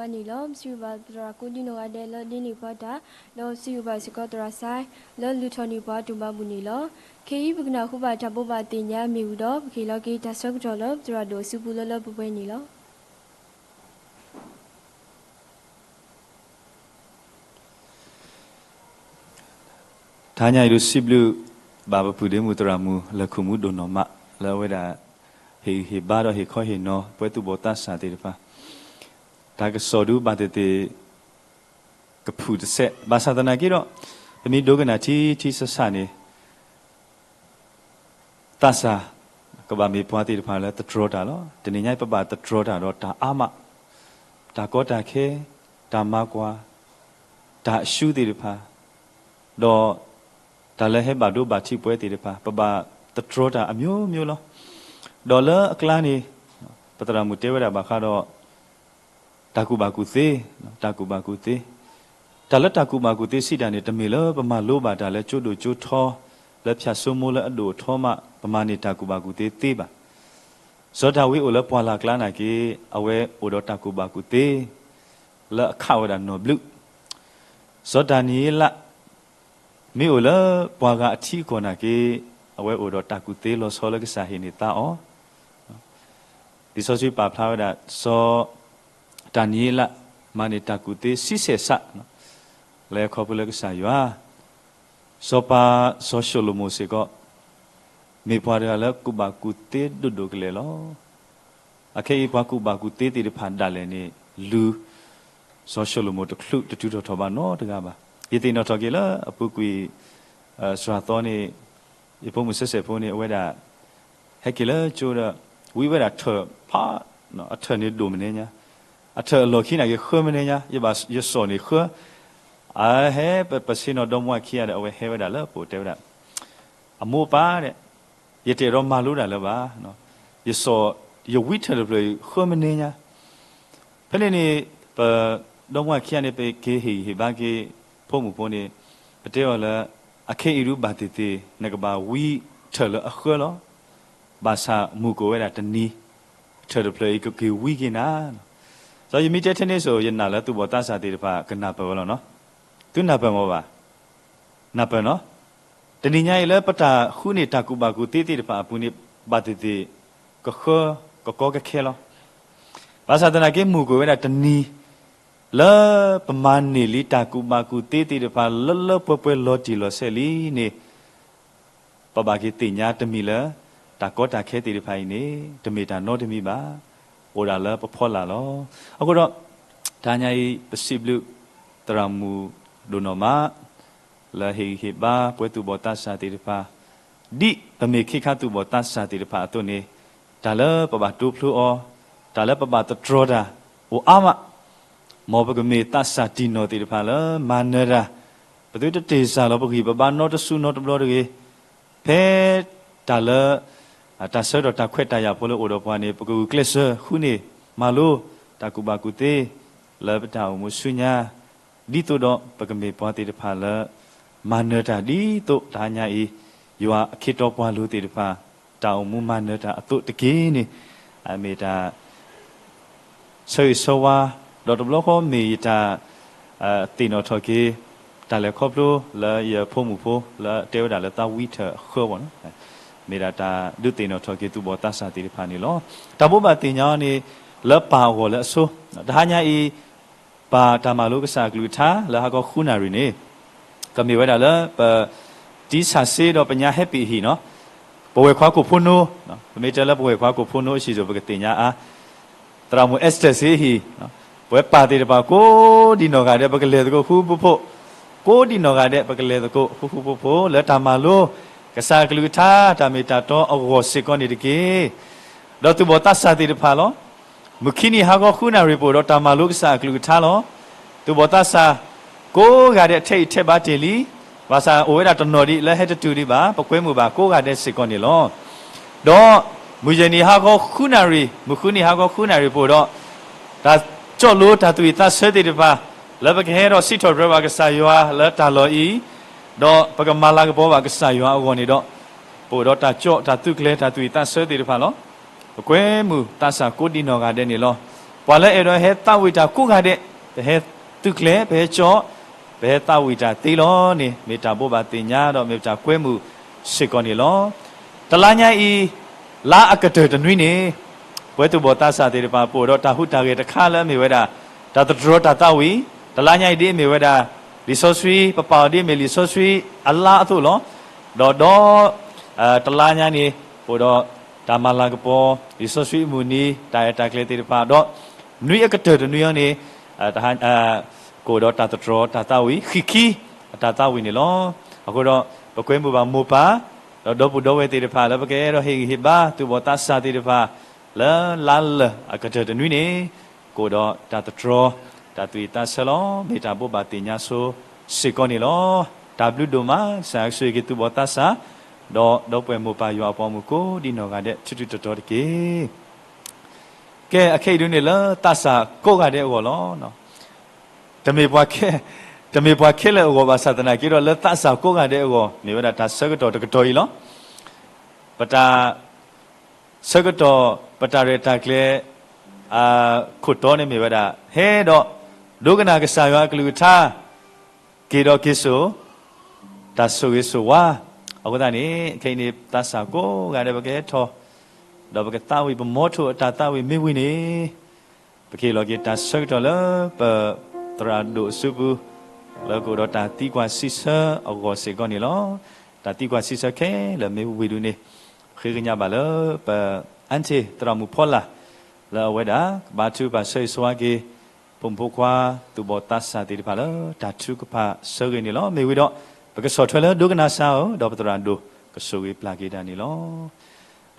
န့ၣ်လီၤ. ပစံးဘျုးဘၣ်သရၣ်ကိးဒံနီၢ်ဂၤဒဲးလၢဒ်န့ၣ်ပှၤတၢ်, ဒီးစံးဘျုးဘၣ်စ့ၢ်ကီးသရၣ်စဲ လၢလုၢ်ထီၣ်န့ၢ်ပှၤတၢ်ဘၣ်မူန့ၣ်လီၤ. ခဲအံၤပကနၢ်ဟူဘၣ်တၢ်ဘိးဘၣ်သ့ၣ်ညါမ့ၢ်ဝံၤဒီး ပကဟ့ၣ်လီၤက့ၤတၢ်ဆၢကတီၢ်လၢပသရၣ်ဒိၣ်အစုပူၤလၢလၢပှဲၤပှဲၤန့ၣ်လီၤ. တဟါညါအံၤဒုးစံးဘျုးဘၣ်ပပုၢ်ဒ့မုၣ်သရၣ်မုၣ်လၢၢ်ခိၣ်မူဒိၣ်နီၢ်မး လၢအဝဲဒၣ် ဟ့ၣ်ဂံၢ်ဟ့ၣ်ဘါဒီးဟ့ၣ်ခီဟ့ၣ်နီၤ ပဝဲသူၣ်ဘီၣ်သးစၢ်သ့ၣ်တဖၣ် တၢ်ကစီၣ်ဒုးဘၣ်သ့ၣ်သ့ၣ် ကဖုၣ်တစဲး ဘၣ်ဆၣ်သနာ်က့ဒီး ပမ့ၢ်ဒိကနၣ်ထံထံဆးဆးန့ၣ် သးစၢ် ကဘၣ်မ့ၢ်ပှၤသ့ၣ်တဖၣ်လၢသတြီၤတၢ်လီၤ. တနံၤညါအံၤ ပဘၣ်သတြီၤတၢ်ဒီးတၢ်အါမး, တၢ်ကီတၢ်ခဲ, တၢ်မၤကွၢ်, တၢ်အၡူသ့ၣ်တဖၣ်, ဒီးတၢ်လၢဟဲဘၣ်ဒိဘၣ်ထံးပဝဲသ့ၣ်တဖၣ် ပဘၣ်သတြီၤတၢ်အမျိုးမျိုးလီၤ. ဒီးလၢအကျါန့ၣ် ပသရၣ်မုၣ်တဲဝဲဒၣ်ဘၣ်ဃးဒီး တၢ်ကူၣ်ဘၣ်ကူၣ်သ့, တၢ်ကူၣ်ဘၣ်ကူၣ်သ့, တၢ်လၢတၢ်ကူၣ်ဘၣ်ကူၣ်သ့စံးတၢ်န့ၣ် တမ့ၢ်လၢပမၤလိဘၣ်တၢ်လၢကၠိဒိၣ်ကၠိထီ လၢဖၠၣ်စိမိလၢအဒိၣ်အထီမး ပမၤန့ၢ်တၢ်ကူၣ်ဘၣ်ကူၣ်သ့သ့ဘၣ်. စီၤဒၤဝံးအိၣ်လၢပှၢ်လၢ်ကျါနာ်က့ အဝဲအိၣ်ဒီးတၢ်ကူၣ်ဘၣ်ကူၣ်သ့ လၢအခးဝဲဒၣ်နီၢ်ဘျုး, စီၤဒၤနံးယ့လး မ့ၢ်အိၣ်လၢပှၤဂၤအထံအကီၢ်နာ်က့ အဝဲအိၣ်ဒီးတၢ်ကူၣ်သ့လီၤဆီလၢကစၢ်ဟ့ၣ်န့ၢ်သါအီၤ, လံာ်စီဆှံပာ်ဖျါဝဲဒၣ် စီၤဒၤနံးယ့လး မၤန့ၢ်တၢ်ကူၣ်သ့ဆံဆဲၣ်စး လၢခီဖျိလၢကစၢ်ယွၤ, စီၤပၤစီၤၡလိၤမိၣ်စ့ၢ်ကီး မ့ၢ်ပှၤတဂၤလၢကူၣ်ဘၣ်ကူၣ်သ့ဒိၣ်ဒိၣ်ကလဲာ်လီၤ. အခဲအံၤပှၤကူၣ်ဘၣ်ကူၣ်သ့သ့ၣ်တဖၣ်ဒၣ်လဲာ်န့ၣ် လူၤ စီၤၡလိၤမိၣ်တချုးတတုၤထီၣ်ထီၣ်ဘၣ်နီတဂၤဘၣ်. ယသ့ၣ်နီၣ်ထီၣ်က့ၤလၢအပူၤကွံာ် စှၤသီန့ၣ် ယဖိမုၣ်ဆဲးဆဲးဖိန့ၣ် အဝဲဒၣ် ဟဲက့ၤလၢကၠိဒီး ဝံဝဲဒၣ်ထၢၣ်ဖး အထၢၣ်န့ၣ်ဒိၣ်မ့ၢ်န့ၣ်ညါ, အထၢၣ်အလီၢ်ခံနာ်က့ၤဃၢမ့ၢ်န့ၣ်ညါ, ယဘၣ်ယစီၣ်န့ၣ်ဃၢ, အဟဲပဆ့ၣ်နီၤဒီမါဝၤခံဂၤဒီး အဝဲဟဲဝဲဒၣ်လၢပအိၣ်တဲဝဲဒၣ် အမိၢ်ပၢ်ဒဲး, ယတအဲၣ်ဒိးမၤလိတၢ်လၢၤဘၣ်, ယစီၣ် ယဝံထၢၣ်တဖျၢၣ်အံၤဃၢမ့ၢ်န့ၣ်ညါ, ဖဲန့ၣ်န့ၣ် ပ ဒီမါဝၤခံဂၤန့ၣ် ပက့ၤဟ့ၣ်ဂံၢ်ဟ့ၣ်ဘါက့ၤ ဖိမုၣ်ဖိန့ၣ် ပတဲအီၤလၢ အခဲအံၤဒုးဘၣ်သ့ၣ်သ့ၣ် နကဘၣ်ဝံထၢၣ်လၢအဃၢလီၤ. ဘၣ်ဆၣ်မုၢ်ကိၣ်ဝဲဒၣ်တနံၤ ထၢၣ်တဖျၢၣ်အံၤကက့ၤဝံက့ၤနၤလီၤ. ဒီးယမ့ၢ်တဲထဲန့ၣ်စိၤ ယနာ်လၢသူၣ်ဘီၣ်သးစၢ်သ့ၣ်တဖၣ်ကနၢ်ပၢၢ်ဝဲလီၤနီၤ. သုနၢ်ပၢၢ်မ့ၢ်ဘၣ်, နၢ်ပၢၢ်နီၤ. တနံၤညါအံၤလၢပတၢ်ဃုန့ၢ်တၢ်ကူၣ်ဘၣ်ကူၣ်သ့သ့ၣ်တဖၣ်အပူၤန့ၣ် ဘၣ်သ့ၣ်သ့ၣ် ကဃၢကကီကခဲလီၤ. ဘၣ်ဆၣ်သနာ်က့မုၢ်ကွံာ်ဝဲဒၣ်တနံၤ လၢပမၤန့ၢ်လံတၢ်ကူၣ်ဘၣ်ကူၣ်သ့သ့ၣ်တဖၣ်လၢလၢပှဲၤပှဲၤလီၤတံၢ်လီၤဆဲးလံန့ၣ် ပဘၣ်က့ၤသ့ၣ်ညါတမံၤလၢ တၢ်ကီတၢ်ခဲသ့ၣ်တဖၣ်အံၤန့ၣ် တမ့ၢ်တၢ်နီတမံၤဘၣ်. အိၣ်ဒၣ်လၢပဖီလာ်လီၤ. အဃိဒီး တဟါညါအံၤ ပစံးဘျုးသရၣ်မုၣ်ဒိၣ်နီၢ်မး လၢဟ့ၣ်ဂံၢ်ဟ့ၣ်ဘါပဝဲသူၣ်ဘီၣ်သးစၢ်သ့ၣ်တဖၣ်, ဒ်ပမ့ၢ်ခ့ခါသူၣ်ဘီၣ်သးစၢ်သ့ၣ်တဖၣ်အသိးန့ၣ်, တၢ်လၢပဘၣ်တိဖျိအီၤ, တၢ်လၢပဘၣ်သတြီၤတၢ် အိၣ်အါမး, မ်ပကမ့ၢ်သးစၢ်တံၢ်နီၢ်သ့ၣ်တဖၣ်လၢမၤနၢၤတၢ်, ပသုတတ့ၢ်စၢ်လီၤပဂံၢ်ပဘါနီတစုနီတဘျီတဂ့ၤ. ဖဲတၢ်လၢ တၢ်ဆၢကတီၢ်တၢ်ခွဲးတၢ်ယာ်ဖိလၢအိၣ်ဒီးပှၤန့ၣ် ပကဂုာ်ကျဲးစၢးဃုန့ၢ် မၤလိ တၢ်ကူၣ်ဘၣ်ကူၣ်သ့ လၢပတၢ်အိၣ်မူဆူညါ, ဒ်သိးဒီးပကမ့ၢ်ပှၤသ့ၣ်တဖၣ်လၢ မၤနၢၤတၢ်ဒ်သိးတဟါညါအံၤ ယွၤအခ့တီပှၤလိၤသ့ၣ်တဖၣ် တၢ်အိၣ်မူမၤနၢၤတၢ်အသိးတက့ၢ်န့ၣ်, မ့ၢ်တၢ် ဆၢဂ့ၤဆၢဝါ, ဒီးတဘျီဃီမ့ၢ်ယတၢ် သ့ၣ်နီၣ်ထီၣ်က့ၤ တၢ်လဲၤခီဖျိလၢယဖိမုၣ်ဖိ လၢတဲဝဲဒၣ်လၢသးဝံထၢၣ်အဃၢဘၣ်နီၤ, မ့ၢ်ဒၣ်တၢ်ဒုးသ့ၣ်နီၣ်ထီၣ်က့ၤသူၣ်ဘီၣ်သးစၢ်သ့ၣ်တဖၣ်န့ၣ်လီၤ. တၢ်ဘိးဘၣ်သ့ၣ်ညါအီၤန့ၣ် လၢပၢ်အဂီၢ်လၢအဆိ, တဟါညါအံၤ ပၢ်တၢ်မၤလိကစၢ်အကလုၢ်ကထါ လၢဟါခီဃုနၣ်ရံၣ်န့ၣ် ကမ့ၢ်ဝဲဒၣ်လၢပ တံဆၣ်စ့ဒီးပညါဟဲပ့ၣ်အဟံၣ်နီၤ, ပဝဲၢ်ခွါကိၣ်ဖိနိ, ပမ့ၢ်တဲလၢပဝဲၢ်ခွါကိၣ်ဖိနိအဟံၣ်စိၤ ပကသ့ၣ်ညါအါ, သရၣ်မုၣ်အဲစတၢၢ်စ့အဟံၣ်, ပဝဲပၢ်သ့ၣ်တဖၣ်ကိးဒံနီၢ်ဂၤဒဲး ပကလဲၤသကိးဃူဖိဖိ, ကိးဒံနီၢ်ဂၤဒဲးပကလဲၤသကိးဃူဃူဖိဖိ လၢတၢ်မၤလိကစၢ်အကလုၢ်ကထါ တၢ်မ့ၢ်တၢ်တီအဂီၢ်စ့ၢ်ကီးန့ၣ်တက့ၢ်. ဒီးသူၣ်ဘီၣ်သးစၢ်သ့ၣ်တဖၣ်လီၤ. မုၢ်ခံနံၤဟါခီဃုနၣ်ရံၣ် ပအိၣ်ဒီးတၢ်မၤလိကစၢ်အကလုၢ်ကထါလီၤ. သူၣ်ဘီၣ်သးစၢ် ကိးဂၤဒဲးထဲအံၤထဲဘၣ်တ့ၢ်လံ, ဘၣ်ဆၣ်အိၣ်ဝဲဒၣ်တနီၤဒံးလၢဟဲတတုၤဒံးဘၣ်, ပကွဲမုာ်ဘၣ်ကိးဂၤဒဲးစ့ၢ်ကီးန့ၣ်လီၤ. ဒီးမုၢ်ယဲၢ်နံၤဟါခီဃုနၣ်ရံၣ်, မုၢ်ဃုနံၤဟါခီဃုနၣ်ရံၣ် ပအိၣ်ဒီး တၢ်ကၠီၣ်လိတၢ်သူၣ်ဝံၣ်သးဆၢသ့ၣ်တဖၣ် လၢပကဟဲဒီးစံးထီၣ်ပတြၢၤဘၣ်ကစၢ်ယွၤလၢတၢ်လီၢ်အံၤ, ဒီးပကမၤလၤကပီၤဘၣ်ကစၢ်ယွၤအဂီၢ်န့ၣ်ဒီး, ပအိၣ်ဒီးတၢ်ကၠီၣ်တၢ်သူၣ်ကျဲၤတၢ်သူၣ်ဝံၣ်သးဆၢသ့ၣ်တဖၣ်လီၤ. ပကွဲမုာ်သးစၢ်ကိးဒံနီၢ်ဂၤဒဲးန့ၣ်လီၤ. ပှၤလၢအဲၣ်ဒိးဟဲသးဝံၣ်တၢ်ကိးဂၤဒဲး, ပဟဲသုးကျဲၤ, ပဟဲကၠီ, ပဟဲသးဝံၣ်တၢ်သ့လီၤန့ၣ် မ့ၢ်တၢ်ဘိးဘၣ်သ့ၣ်ညါဒီးမ့ၢ်တၢ်ကွဲမုာ်စ့ၢ်ကီးန့ၣ်လီၤ. တလါညါအံၤ လါအကတၢၢ်တနွံန့ၣ် ပဝဲသူၣ်ဘီၣ်သးစၢ်သ့ၣ်တဖၣ် ပအိၣ်ဒီးတၢ်ဟူးတၢ်ဂဲၤတခါလၢအမ့ၢ်ဝဲဒၣ် တၢ်သတြီၤတၢ်သးဝံၣ်, တလါညါအံၤဒ်အမ့ၢ်ဝဲဒၣ် လံာ်စီဆှံ ပပာ်အီၤဒ်အမ့ၢ်လံာ်စီဆှံအလါအသိးလီၤ. ဒီးဒီး တလါညါန့ၣ် ပအိၣ်ဒီးတၢ်မၤလၤကပီၤ လံာ်စီဆှံအမုၢ်နံၤ တၢ်အဲၣ်တၢ်ကျဲၤသ့ၣ်တဖၣ် ဒီးနွံအကတၢၢ်တနွံအံၤန့ၣ် ကအိၣ်ဒီးတၢ်သတြီၤတၢ်သးဝံၣ် ဃံးခံအတၢ်သးဝံၣ်န့ၣ်လီၤ. အဃိဒီး ပကွဲမုာ်ဘၣ်မိၢ်ပၢ် ဒီးဒီပုၢ်ဒီဝဲၢ်သ့ၣ်တဖၣ် လၢပကအဲၣ်ဒိးဟ့ၣ်ဂံၢ်ဟ့ၣ်ဘါ သူၣ်ဘီၣ်သးစၢ်သ့ၣ်တဖၣ် လၢလါလၢာ်အကတၢၢ်တနွံန့ၣ် ကအိၣ်ဒီးတၢ်သတြီၤ တၢ်သူၣ်ဝံၣ်သးဆၢလီၤ. မ့ၢ်တၢ်ဘိးဘၣ်သ့ၣ်ညါဆိစ့ၢ်ကီးန့ၣ်လီၤ. တၢ်ဘျုးဒိၣ်မး ကစၢ်ယွၤဆိၣ်ဂ့ၤက့ၤသူၣ်ဘီၣ်သးစၢ် ဒီးဒီပုၢ်ဝဲၢ်မိၢ်ပၢ်ယွၤအပှၤမုၣ်ကိးဒ်နီၢ်ဂၤဒဲး ထူထူတီတီတက့ၢ်. ကဲ အခဲအံၤဒုးန့ၣ်လၢသးစၢ်ကိးဂၤဒဲးအဂီၢ်လီၤ. တမ့ၢ်ပှၤခဲ, တမ့ၢ်ပှၤခဲလၢာ်အဂီၢ်ဘၣ်ဆၣ်သနာ်က့ဒီး လၢသးစၢ်ကိးဂၤဒဲးအဂီၢ် မ့ၢ်ဝဲဒၣ်တၢ်ဆၢကတီၢ်တကတီၢ်အံၤလီၤ. ပတၢ်ဆၢကတီၢ် ပတၢ်ရဲၣ်တၢ်ကျဲၤ ခိၣ်တီန့ၣ်မ့ၢ်ဝဲဒၣ် ဟဲဒီး ဒိကနၣ်ကစၢ်ယွၤအကလုၢ်ကထါ က့ၤဒီးက့ၤစိာ် တၢ်ဆိၣ်ဂ့ၤဆိၣ်ဝါ. အဃိသတးန့ၣ် ခဲအံၤန့ၣ် သးစၢ်ကိးဂၤဒဲး ပကဟဲထီၣ် ဒီးပကသးဝံၣ် ပမီထိၣ်အတၢ်သးဝံၣ်မ့ၢ်ဝံၤန့ၣ် ပကဟ့ၣ်လီၤက့ၤတၢ်ဆၢကတီၢ်လၢပသရၣ်ဒိၣ်အစုပူၤ လၢကအိၣ်ဒီးတၢ်သံကွၢ်စံးဆၢအဂီၢ်စ့ၢ်ကီးန့ၣ်လီၤ. တၢ်သံကွၢ်စံးဆၢခဲလၢာ်မ့ၢ်ဝံၤဒုးန့ၣ် ဃ့ကညးဘၣ်လၢပ aunty သရၣ်မုၣ်ဖီလာ် လၢအဝဲဒၣ် ကဘါထုကဖၣ်ဆၢဂ့ၤဆၢဝါက့ၤ ဖိမုၣ်ဖိခွါ သူၣ်ဘီၣ်သးစၢ်သ့ၣ်တဖၣ်လၢ တၢ်ထုကဖၣ်ဆၢဂ့ၤန့ၣ်လီၤ. မ့ၢ်ဝံၤဒီး ပကဆီၣ်ထွဲလၢဒိကနၣ်စၢ်ဧၢ, ဒီးပသရၣ်ဒိၣ်ကဆိၣ်ဂ့ၤပျၢ်က့ၤတၢ်န့ၣ်လီၤ.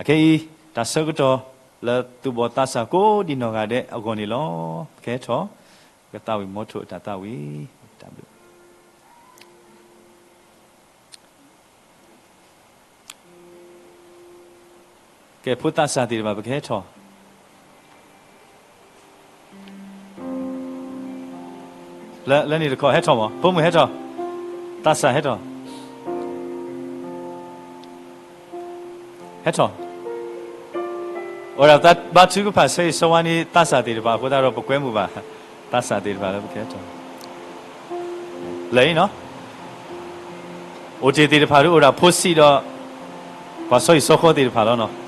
အခဲအံၤ တၢ်ဆၢကတီၢ်လၢသူၣ်ဘီၣ်သးစၢ်ကိးဒ်နီၢ်ဂၤဒဲးအဂီၢ်န့ၣ်လီၤ. ပကဟဲထီၣ် ပကသးဝံၣ်မီထိၣ်အတၢ်သးဝံၣ် တၢ်ဘျုး ကဲ ဖိသးစၢ်သ့ၣ်တဖၣ် ပကဟဲထီၣ် လၢန့ၣ်တခီ ဟဲထီၣ်မး, ဖိမုၣ်ဟဲထီၣ်, သးစၢ်ဟဲထီၣ်, ဟဲထီၣ်, အိၣ်ဒၣ်ဘါထုကဖၣ်ဆၢဂ့ၤဆၢဝါန့ၣ် သးစၢ်သ့ၣ်တဖၣ်အဃိသတးဒီး ပကွဲမုာ်ဘၣ် သးစၢ်သ့ၣ်တဖၣ်လၢပကဟဲထီၣ် လၢအံၤနီၤ အိၣ်တ့ၢ်သ့ၣ်တဖၣ်ဒုးအိၣ်ဒၣ်ဖိဆံးဒီး ပှၤစီၤအံၤစီၤဃီသ့ၣ်တဖၣ်လီၤနီၤ.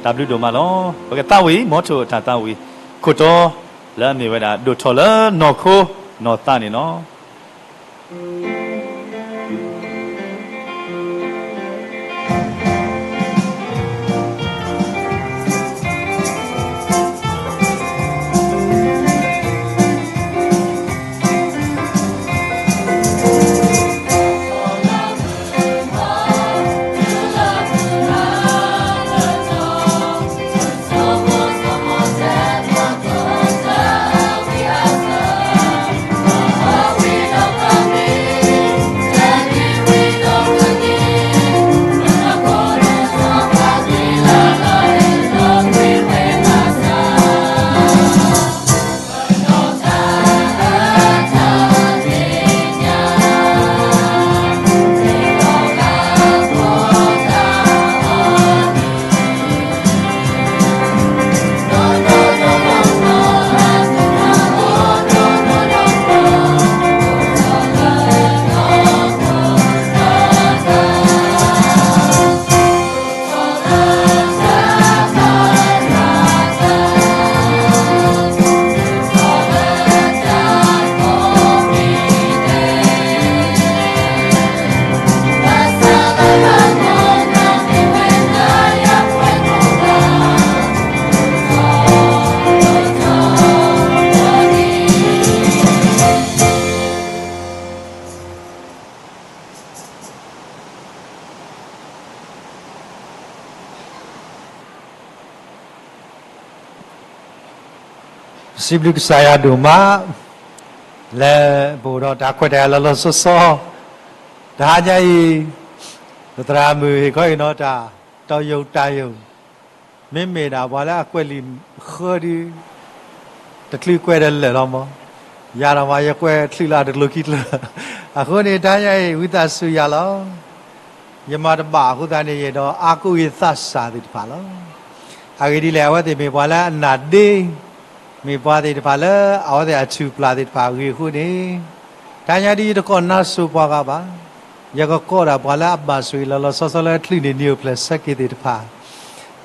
တၢ်ဘျုးဒိၣ်မးလီၤ. ပကသးဝံၣ် မီထိၣ်အတၢ်သးဝံၣ် ခိၣ်တီ လၢအမ့ၢ်ဝဲဒၣ် ဒိၣ်ထီၣ်လၢနီၢ်ခိနီၢ်သးန့ၣ်လီၤ. ပစံးဘျုးကစၢ်ယွၤဒိၣ်မး လၢပအိၣ်ဒီးတၢ်ခွဲးတၢ်ယာ်လီၤလီၤဆီဆီ တဟါညါအံၤ ပသရၣ်မုၣ်ဟ့ၣ်ခီဟ့ၣ်နီၤတၢ် တီၤယိာ်တၢ်ယိာ် မ့မ့ၢ်ဒၣ်ပှၤလၢအကွဲးလံာ်ဃၢဒုး တချုးကွဲးဒီးလၢာ်လီၤမး, ယၤဒီးမး ယကွဲးချုးလၢတကျိၤခံကျိၤ, အဃိန့ၣ် တဟါညါအံၤ ဝံသးစူၤယၤလီၤ. ယမၤတဘၣ်အဃိသတးန့ၣ် ယအဲၣ်ဒိးအါကိးက့ၤသးစၢ်သ့ၣ်တဖၣ်လီၤ. အဂ့ၢ်ဒ်လဲၣ်, အဝဲသ့ၣ်မ့ၢ်ပှၤလၢအနၢ်ဒ့, မ့ၢ်ပှၤသ့ၣ်တဖၣ်လၢအဝဲသ့ၣ်အထူၣ်ပျၢ်သ့ၣ်တဖၣ်အဂ့ၢ်အဃိန့ၣ်, တဟါညါဒ်ယတကိးနါစိၤပှၤဂၤဘၣ်, ယကကိးဒၣ်ပှၤလၢအဘၣ်ဆိၣ်ဂ့ၤလီၤလီၤဆီဆီလၢအချုးန့ၢ်နံၤအိၣ်ဖျဲၣ်ဆၢက့ၤသ့ၣ်တဖၣ်,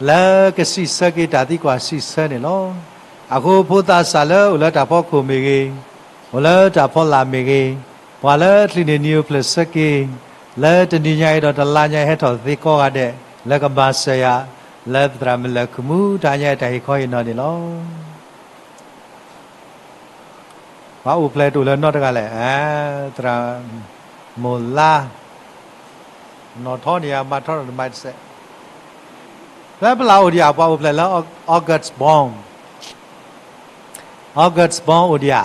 လၢကစံးဆၢက့ၤတၢ်သံကွၢ်စံးဆၢန့ၣ်လီၤ. အဃိဖိသးစၢ်လၢအိၣ်လၢတၢ်ဖီခိၣ်မ့ၢ်ဂ့ၤ, အိၣ်လၢတၢ်ဖီလာ်မ့ၢ်ဂ့ၤ, ပှၤလၢအချုးန့ၢ်နံၤအိၣ်ဖျဲၣ်ဆၢက့ၤ, လၢတနံၤညါအံၤဒီးတလါညါအံၤဟဲထီၣ်သ့ကိးဂၤဒဲး, လၢကမၤစၢၤယၤ, လၢသရၣ်မုၣ်လၢၢ်ခုၣ်မူ တဟါညါအံၤတၢ်ဟ့ၣ်ခီဟ့ၣ်နီၤန့ၣ်လီၤ. ပှၤအိၣ်ဖျဲၣ်တအိၣ်လၢၤနီတဂၤလဲၣ်, သရၣ်မိၢ်လါ, နီၣ်ထီန့ၣ်ယၤမၤထီထီၣ်တမၤတစဲး, ဖဲပလၢ်အိၣ်ဒံးဧါ ပှၤအိၣ်ဖျဲၣ်လၢ August Bond, August Bond အိၣ်ဒံးဧါ.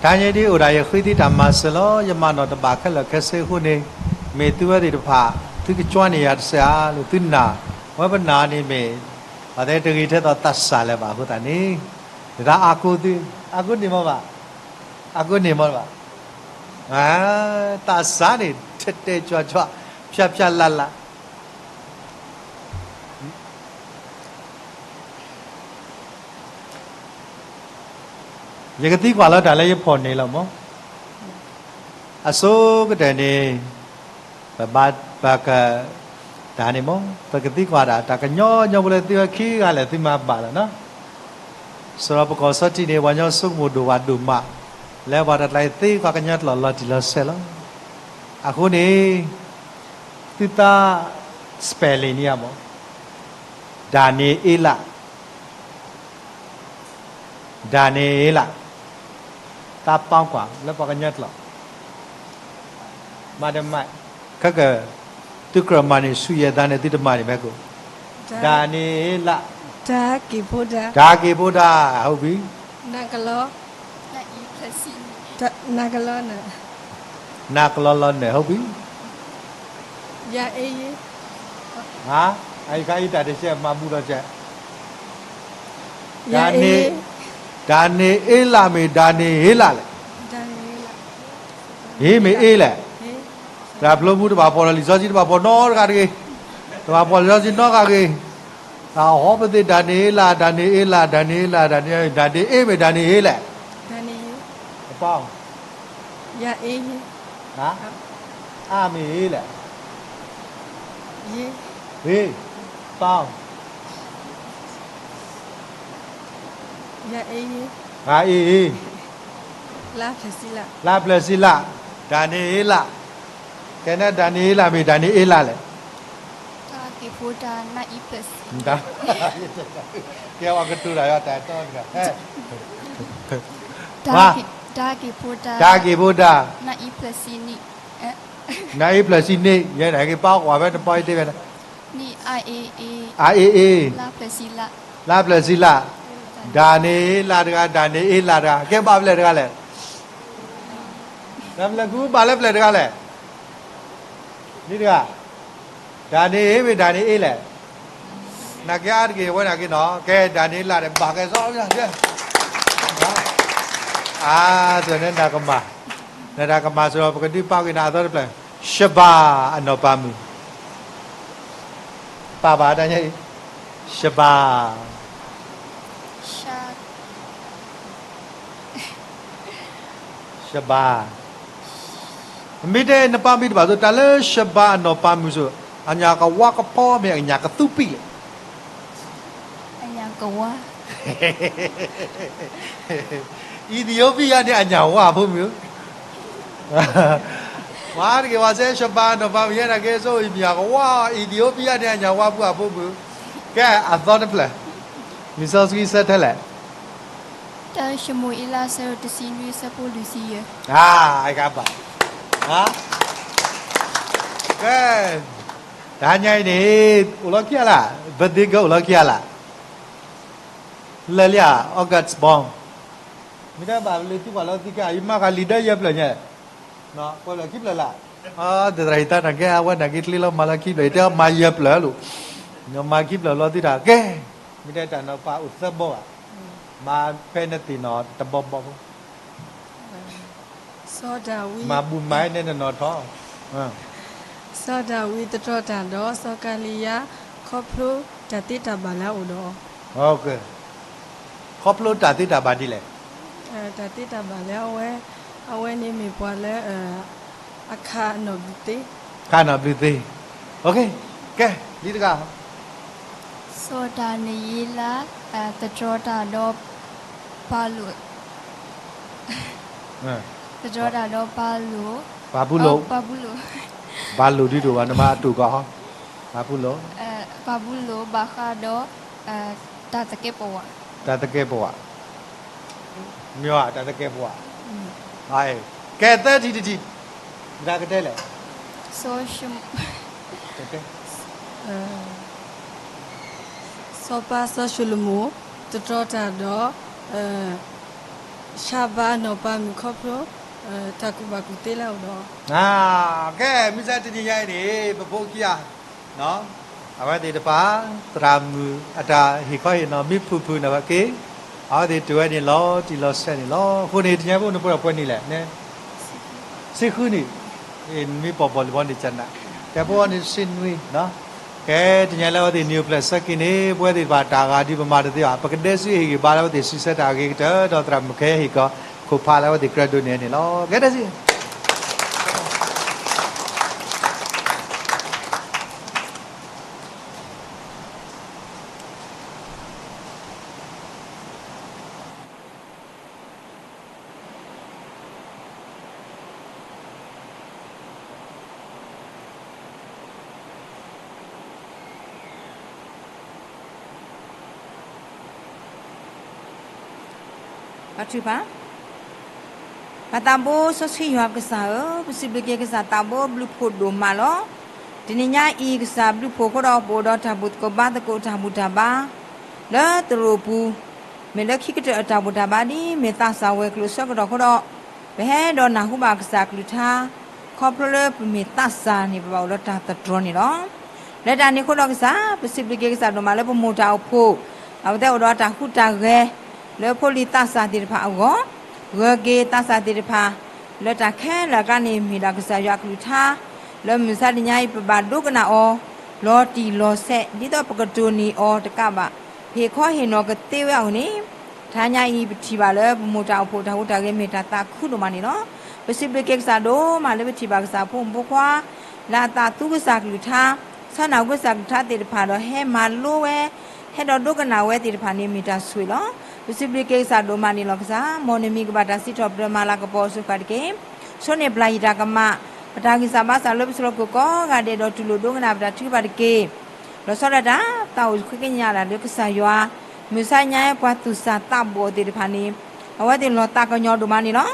တဟါညါဒ်အိၣ်ဒၣ်ယဃ့သံတၢ်မၤစၢၤလီၤ, ယမၤနီၣ်တဘၣ်ခဲလၢာ်ခဲဆ့အဃိန့ၣ်, မ့ၢ်သုဝဲသ့ၣ်တဖၣ်, သုကကွၢ်န့ၢ်ယၤတစဲးဧါ, လၢသုနာ်, ဝဲပနာ်န့ၣ်မ့ၢ်, အတဲတဂ့ၤထဲသိးသးစၢ်လၢၤဘၣ်အဃိသတးန့ၣ်, တဒၣ်အါကိးသု, အါကိးန့ၢ်မးဘၣ်, အါကိးန့ၢ်မးဘၣ်, သးစၢ်န့ၣ် ထဲထဲကွၢ်ကွၢ်, ဖျါဖျါလၢ်လၢ် ယကသံကွၢ်လၢတၢ်လၢယဖီၣ်န့ၢ်လီၤမး, အဆိကတၢၢ်န့ၣ်, ပဘၣ်ပက, တၢ်န့ၣ်မး, ပကသံကွၢ်ဒၣ် တၢ်ကညီညီဖိလၢသုဝဲခံဂၤလဲၣ်သုမၤဘၣ်လီၤနီၤ, စရီပကီၢ်စီထံန့ၣ် ပှၤကညီဆိကမိၣ်ဒိၣ်ဝးဒိၣ်မး, လၢပှၤတကျါအံၤသ့ကွၢ်ကညီကျိာ်လီၤတံၢ်လီၤဆဲးလီၤ. အဃိန့ၣ်, သုသး, spelling န့ၣ်မး, ဒၤနံးအ့လး ဒၤနံးအ့လး, သးပီကွၢ်လၢပှၤကညီကျိာ်, မၤတမၤ, ခဲက, သုကြၢးမၤန့ၣ်ဆူယဲၢ်သးန့ၣ် သုတမၤန့ၣ်မ့ၢ်ကိး, ဒၤနံးအ့လး, တၢ်က့ၤဖိတၢ်, ဟုတ်ပြီ, နကလီ, နကလီ, နကလီလီၤနၢ် ဟုတ်ပြီ, ယၤအ့, အံၤခါအံၤတၢ်တစဲးမၤဘူၣ်လီၤစဲး ဒၤနံးအ့လးမ့ၢ်ဒၤနံးအ့လးလဲၣ်, ဟ့ၣ်မ့ၢ်အ့လဲၣ်, တၢ်ဖျိမူတဘၣ်ဖီၣ်လီၤလံာ်စီဆှံတဘၣ်ဖီၣ်နီတဂၤတဂ့ၤ, တဘၣ်ဖီၣ်လံာ်စီဆှံနီတဂၤတဂ့ၤ, တၢ်ဟီပသ့ၣ်ဒၤနံးအ့လး ဒၤနံးအ့လး ဒၤနံးအ့လး ဒၤနံးအ့မ့ၢ်ဒၤနံးအ့လဲၣ်, အပၢ်, အါမ့ၢ်အ့လဲၣ်, ဟ့ၣ်, ပၢ် အ့, လါဖျၢၣ်စံလး, ဒၤနံးအ့လး, ကဲန့ၣ်ဒၤနံးအ့လးမ့ၢ်ဒၤနံးအ့လးလဲၣ်, ကဲအကတိၤတၢ်ယတၢ်တီတဂၤ, တၢ်က့ၤဖိတၢ်, နအ့ဖျၢၣ်စံန့ၣ်, ယဲန့ၣ်က့ၤပၢ်ကွၢ်ဖဲနပီအ့တ့ၢ်ဖဲန့ၣ်, အ့အ့, လါဖျၢၣ်စံလး, ဒၤနံးအ့လးတဂၤ ဒၤနံးအ့လးတဂၤ ကဲဘၣ်ဖျဲၣ်တဂၤလဲၣ်, တၢ်ဖျဲၣ်ကူဘၣ်လၢဖျဲၣ်တဂၤလဲၣ်, ဒ်တဂၤ, ဒၤနံးအ့မ့ၢ်ဒၤနံးအ့လဲၣ်, နာ်က့အါတက့ၢ်ဝဲနာ်က့နီၤ ကဲဒၤနံးအ့လးဒီးဘၣ်ကဲစီ, အါ, နကမၤ, နတၢ်ကမၤစ့ၢ်ကီး ပကဒုးပာ်က့ၤနၤအသီတဖျၢၣ်, ရှဘၤအနီၢ်ပၤမုၣ်, ပာ်ဘၣ်တၢ်ညါအံၤ, ရှဘၤ ရှဘၤ, မ့ၢ်တဲနပာ်မံၤတဘၣ်သိး တၢ်လၢရှဘၤအနီၢ်ပၤမုၣ်စိၤ, အညၣ်ကဝါကဖီမ့ၢ်အညၣ်ကသူပံးလဲၣ်, အညၣ်ကဝါ, အံၤသံယိပံယါန့ၣ်အညၣ်ဝါဖိမုၣ်ဧၢ, မၤတက့ၢ်ဝဲစဲရှဘၤအနီၢ်ပၤမုၣ်ယဲနာ်က့စိအံၤမ့ၢ်အကဝါ, အံၤသံယိပံယါန့ၣ်အညၣ်ဝါဖိအဖိမုၣ်, ကဲအသီတဖျၢၣ်, လံာ်စီဆှံဆၢထဲလဲၣ် တၢ်ၡမူၤအ့လး အဆၢဒိၣ်တဆံနွံ အဆၢဖိလွံၢ်ဆံယဲၢ်, အါ, ကဲ, တဟါညါအံၤန့ၣ်, အိၣ်လီၤခံဂၤလၢ်, birthday girl အိၣ်လီၤခံဂၤလၢ်, လၢလံဧါ August born, မ့ၢ်တဘၣ်လၢသုကွၢ်လီၤသံကဲ ယမၤဃာ်လံာ်ဒၢယဲၢ်ဖျၢၣ်ညါ, ကွဲးဖျၢၣ်ခံဖျၢၣ်လၢ်, သရၣ်ဟံသးတၢ်ကဲ အဝဲနာ်က့ချ့လီၤမၤလီၤခံဖျၢၣ် ယတဲမၤယဲၢ်ဖျၢၣ်လိာ်, မၤခံဖျၢၣ်လီၤသုတၢ်ကဲ, မ့ၢ်တဲတၢ်နီၤပၤအိၣ်သၢဘီဘၣ်, မၤဖဲနသ့ၣ်နီၣ်တဘီဘီဖိ, စီၤဒၤဝံး, မၤဘူၣ်မၤနဲနနီၣ်ထီၣ်, စီၤဒၤဝံးသတြီၤတၢ်ဒီးစီၤကၤလံယါ, ခီဖျိ တၢ်သ့တၢ်ဘၣ်လၢအအိၣ်ဒီး, ခီဖျိတၢ်သ့တၢ်ဘၣ်ဒ်လဲၣ်. တၢ်သ့တၢ်ဘၣ်လၢအဝဲ, အဝဲန့ၣ်မ့ၢ်ပှၤလၢ အခးနီၣ်ဘျုးသ့, အခးနီၣ်ဘျုးသ့, ကဲ, လံတဂၤ, စီၤဒၤနံးယ့လး သတြီၤတၢ်ဒီး ပၤလိၣ်, သတြီၤတၢ်ဒီးပၤလိၣ်, ပၤဘူလိၣ်, ပၤဘူလိၣ်, ပၤလိၣ်ဒ်ဒိၣ်ဘၣ် နမၤအတိၢ်ကီး, ပၤဘူလိၣ်, ပၤဘူလိၣ်ဘၣ်ဃးဒီး တၢ်သကဲးပဝး, တၢ်သကဲးပဝး, မ့ၢ်တၢ်သကဲးပဝး, ကဲသၢထံၣ်တထံၣ်, မတၤကတဲလဲၣ်. စီၤၡလိၤမိၣ်, စီၤပၤစီၤၡလိၤမိၣ် သတြီၤတၢ်ဒီး ၡၤဘၤနီၢ်ပၤမုၣ်ခီဖျိ တၢ်ကူၣ်ဘၣ်ကူၣ်သ့လၢအအိၣ်ဒီး, ကဲ မုၢ်ဆါတနံၤညါအံၤန့ၣ် ပဖိခံဂၤ အဝဲသ့ၣ်တဖၣ် သရၣ်မုၣ်အတၢ်ဟ့ၣ်ခီဟ့ၣ်နီၤ မ့ၢ်ဖုၣ်ဖုၣ်န့ၣ်က့, အဝဲသ့ၣ်တုၤဝဲန့ၣ်လီၤတံၢ်လီၤဆဲးန့ၣ်လီၤ. အဃိန့ၣ် တနံၤညါပအိၣ်န့ၣ်ပှဲၤဒီးပှဲၤနံၣ်လဲၣ်, ဆံဃုနံၣ်, မ့ၢ်ပီၢ်ပီၢ်လံၤဘီန့ၣ်ကနၣ်, ကဲပအိၣ်န့ၣ်ဆံနွံ, ကဲတနံၤညါလၢအဝဲသ့ၣ်နံၣ်အိၣ်ဖျဲၣ်ဆၢက့ၤန့ၣ် ပဝဲသ့ၣ်တဖၣ်တၢ်ဂၤဒုးပမၤတသ့ဘၣ် ပကဒဲစုဟ့ၣ်ဂံၢ်ဘါလၢအဝဲသ့ၣ် စံးဆၢတၢ်အဂ့ၤကတၢၢ်ဒီးသရၣ်မုၣ်ခဲဟ့ၣ်ကီး ခိၣ်ဖးလၢအဝဲသ့ၣ်ကြၢးဒိးန့ၢ်န့ၣ်လီၤ. ကဲဒဲစု ပထံၣ်ဘၣ်, ပသးဘိစီဆှံယွၤကစၢ်ဧၢ, ပစံးဘျုးက့ၤကစၢ်သးဘိဘျုးဖှိၣ်ဒိၣ်မးလီၤ. တနံၤညါအံၤ ကစၢ်ဘျုးဖှိၣ်အဃိဒီး ပအိၣ်ဒီးတၢ်ဘူၣ်သကိးဘါသကိးအတၢ်ဘူၣ်တၢ်ဘါ လၢသရိာ်ပူၤ, မ့ၢ်လၢခံကတၢၢ်အတၢ်ဘူၣ်တၢ်ဘါဒ် မ့ၢ်သးစၢ်ဝဲၤကျိၤဆၢကတီၢ်အဃိဒီး ပဟဲဒီးနၢ်ဟူဘၣ်ကစၢ်အကလုၢ်ကထါ ခီဖျိလၢပမ့ၢ်သးစၢ်န့ၣ် ပဘၣ်အိၣ်ဒီးတၢ်သတြီၤန့ၣ်လီၤ. လၢတၢ်န့ၣ်အဃိဒီးကစၢ် ပစံးဘျုးက့ၤကစၢ်ဒိၣ်မးလၢပမိၢ်တၢ်အိၣ်ဖှိၣ် အဝဲသ့ၣ်အိၣ်ဒီးတၢ်ဟူးတၢ်ဂဲၤ လၢဖိလံၤသးစၢ်သ့ၣ်တဖၣ်အဂီၢ်, ဂၢၢ်က့ၤသးစၢ်သ့ၣ်တဖၣ် လၢတၢ်ခဲလၢာ်အကျါန့ၣ် မ့ၢ်ဒၣ်ကစၢ်ယွၤအကလုၢ်ကထါ လၢမုၢ်ဆါတနံၤညါအံၤ ပဘၣ်ဒိကနၣ်အီၤ လီၤတံၢ်လီၤဆဲး ဒ်သိးပကတိၢ်န့ၢ်အီၤတကးဘၣ် ပဟ့ၣ်ခီဟ့ၣ်နီၤကသ့ဝဲအဂီၢ်န့ၣ် တဟါညါအံၤ ပထံၣ်ဘၣ်လၢပမိၢ်တၢ်အိၣ်ဖှိၣ်တၢ်ဟူးတၢ်ဂဲၤမ့ၢ်တၢ်သးခုဒိၣ်မးန့ၣ်လီၤ. ပစံးဘျုးက့ၤကစၢ်ဒိၣ်မးလၢပထံၣ်ဘၣ်ကစၢ်ဖိမုၣ်ဖိခွါ လၢအသးသူကစၢ်ကလုၢ်ကထါ, ဆီၣ်နၢ်ဟူကစၢ်ကလုၢ်ကထါသ့ၣ်တဖၣ်ဒီးဟဲမၤလိဝဲ, ဟဲဒီးဒိကနၣ်ဝဲသ့ၣ်တဖၣ်န့ၣ်မ့ၢ်တၢ်ဆိၣ်ဂ့ၤလီၤ. ပစံးဘျုးက့ၤကစၢ်ဒိၣ်မးန့ၣ်လီၤကစၢ်, မ်နမံၤကဘၣ်တၢ်စံးထီၣ်ပတြၢၤမၤလၤကပီၤအစိၤဃၣ်တက့ၢ်. ဆိန့ၢ်ပျၢ်ယတၢ်ကမၣ်, ပတၢ်ဂံၢ်စၢ်ဘါစၢ်လၢပဆှၢလီၤခိၣ်ကိးဂၤဒဲးဒီးတူၢ်လိာ်ဒိကနၣ်ပတၢ်ထုကဖၣ်တက့ၢ်. လီၤဆီဒၣ်တၢ်သးအိၣ်ဃ့ကညးဒၣ်လၢကစၢ်ယွၤ, မုၢ်ဆါညါပှၤသူၣ်စၢ်သးဘီၣ်သ့ၣ်တဖၣ်န့ၣ် အဝဲသ့ၣ်လီၤသးကညီၤဒိၣ်မးန့ၣ်လီၤ.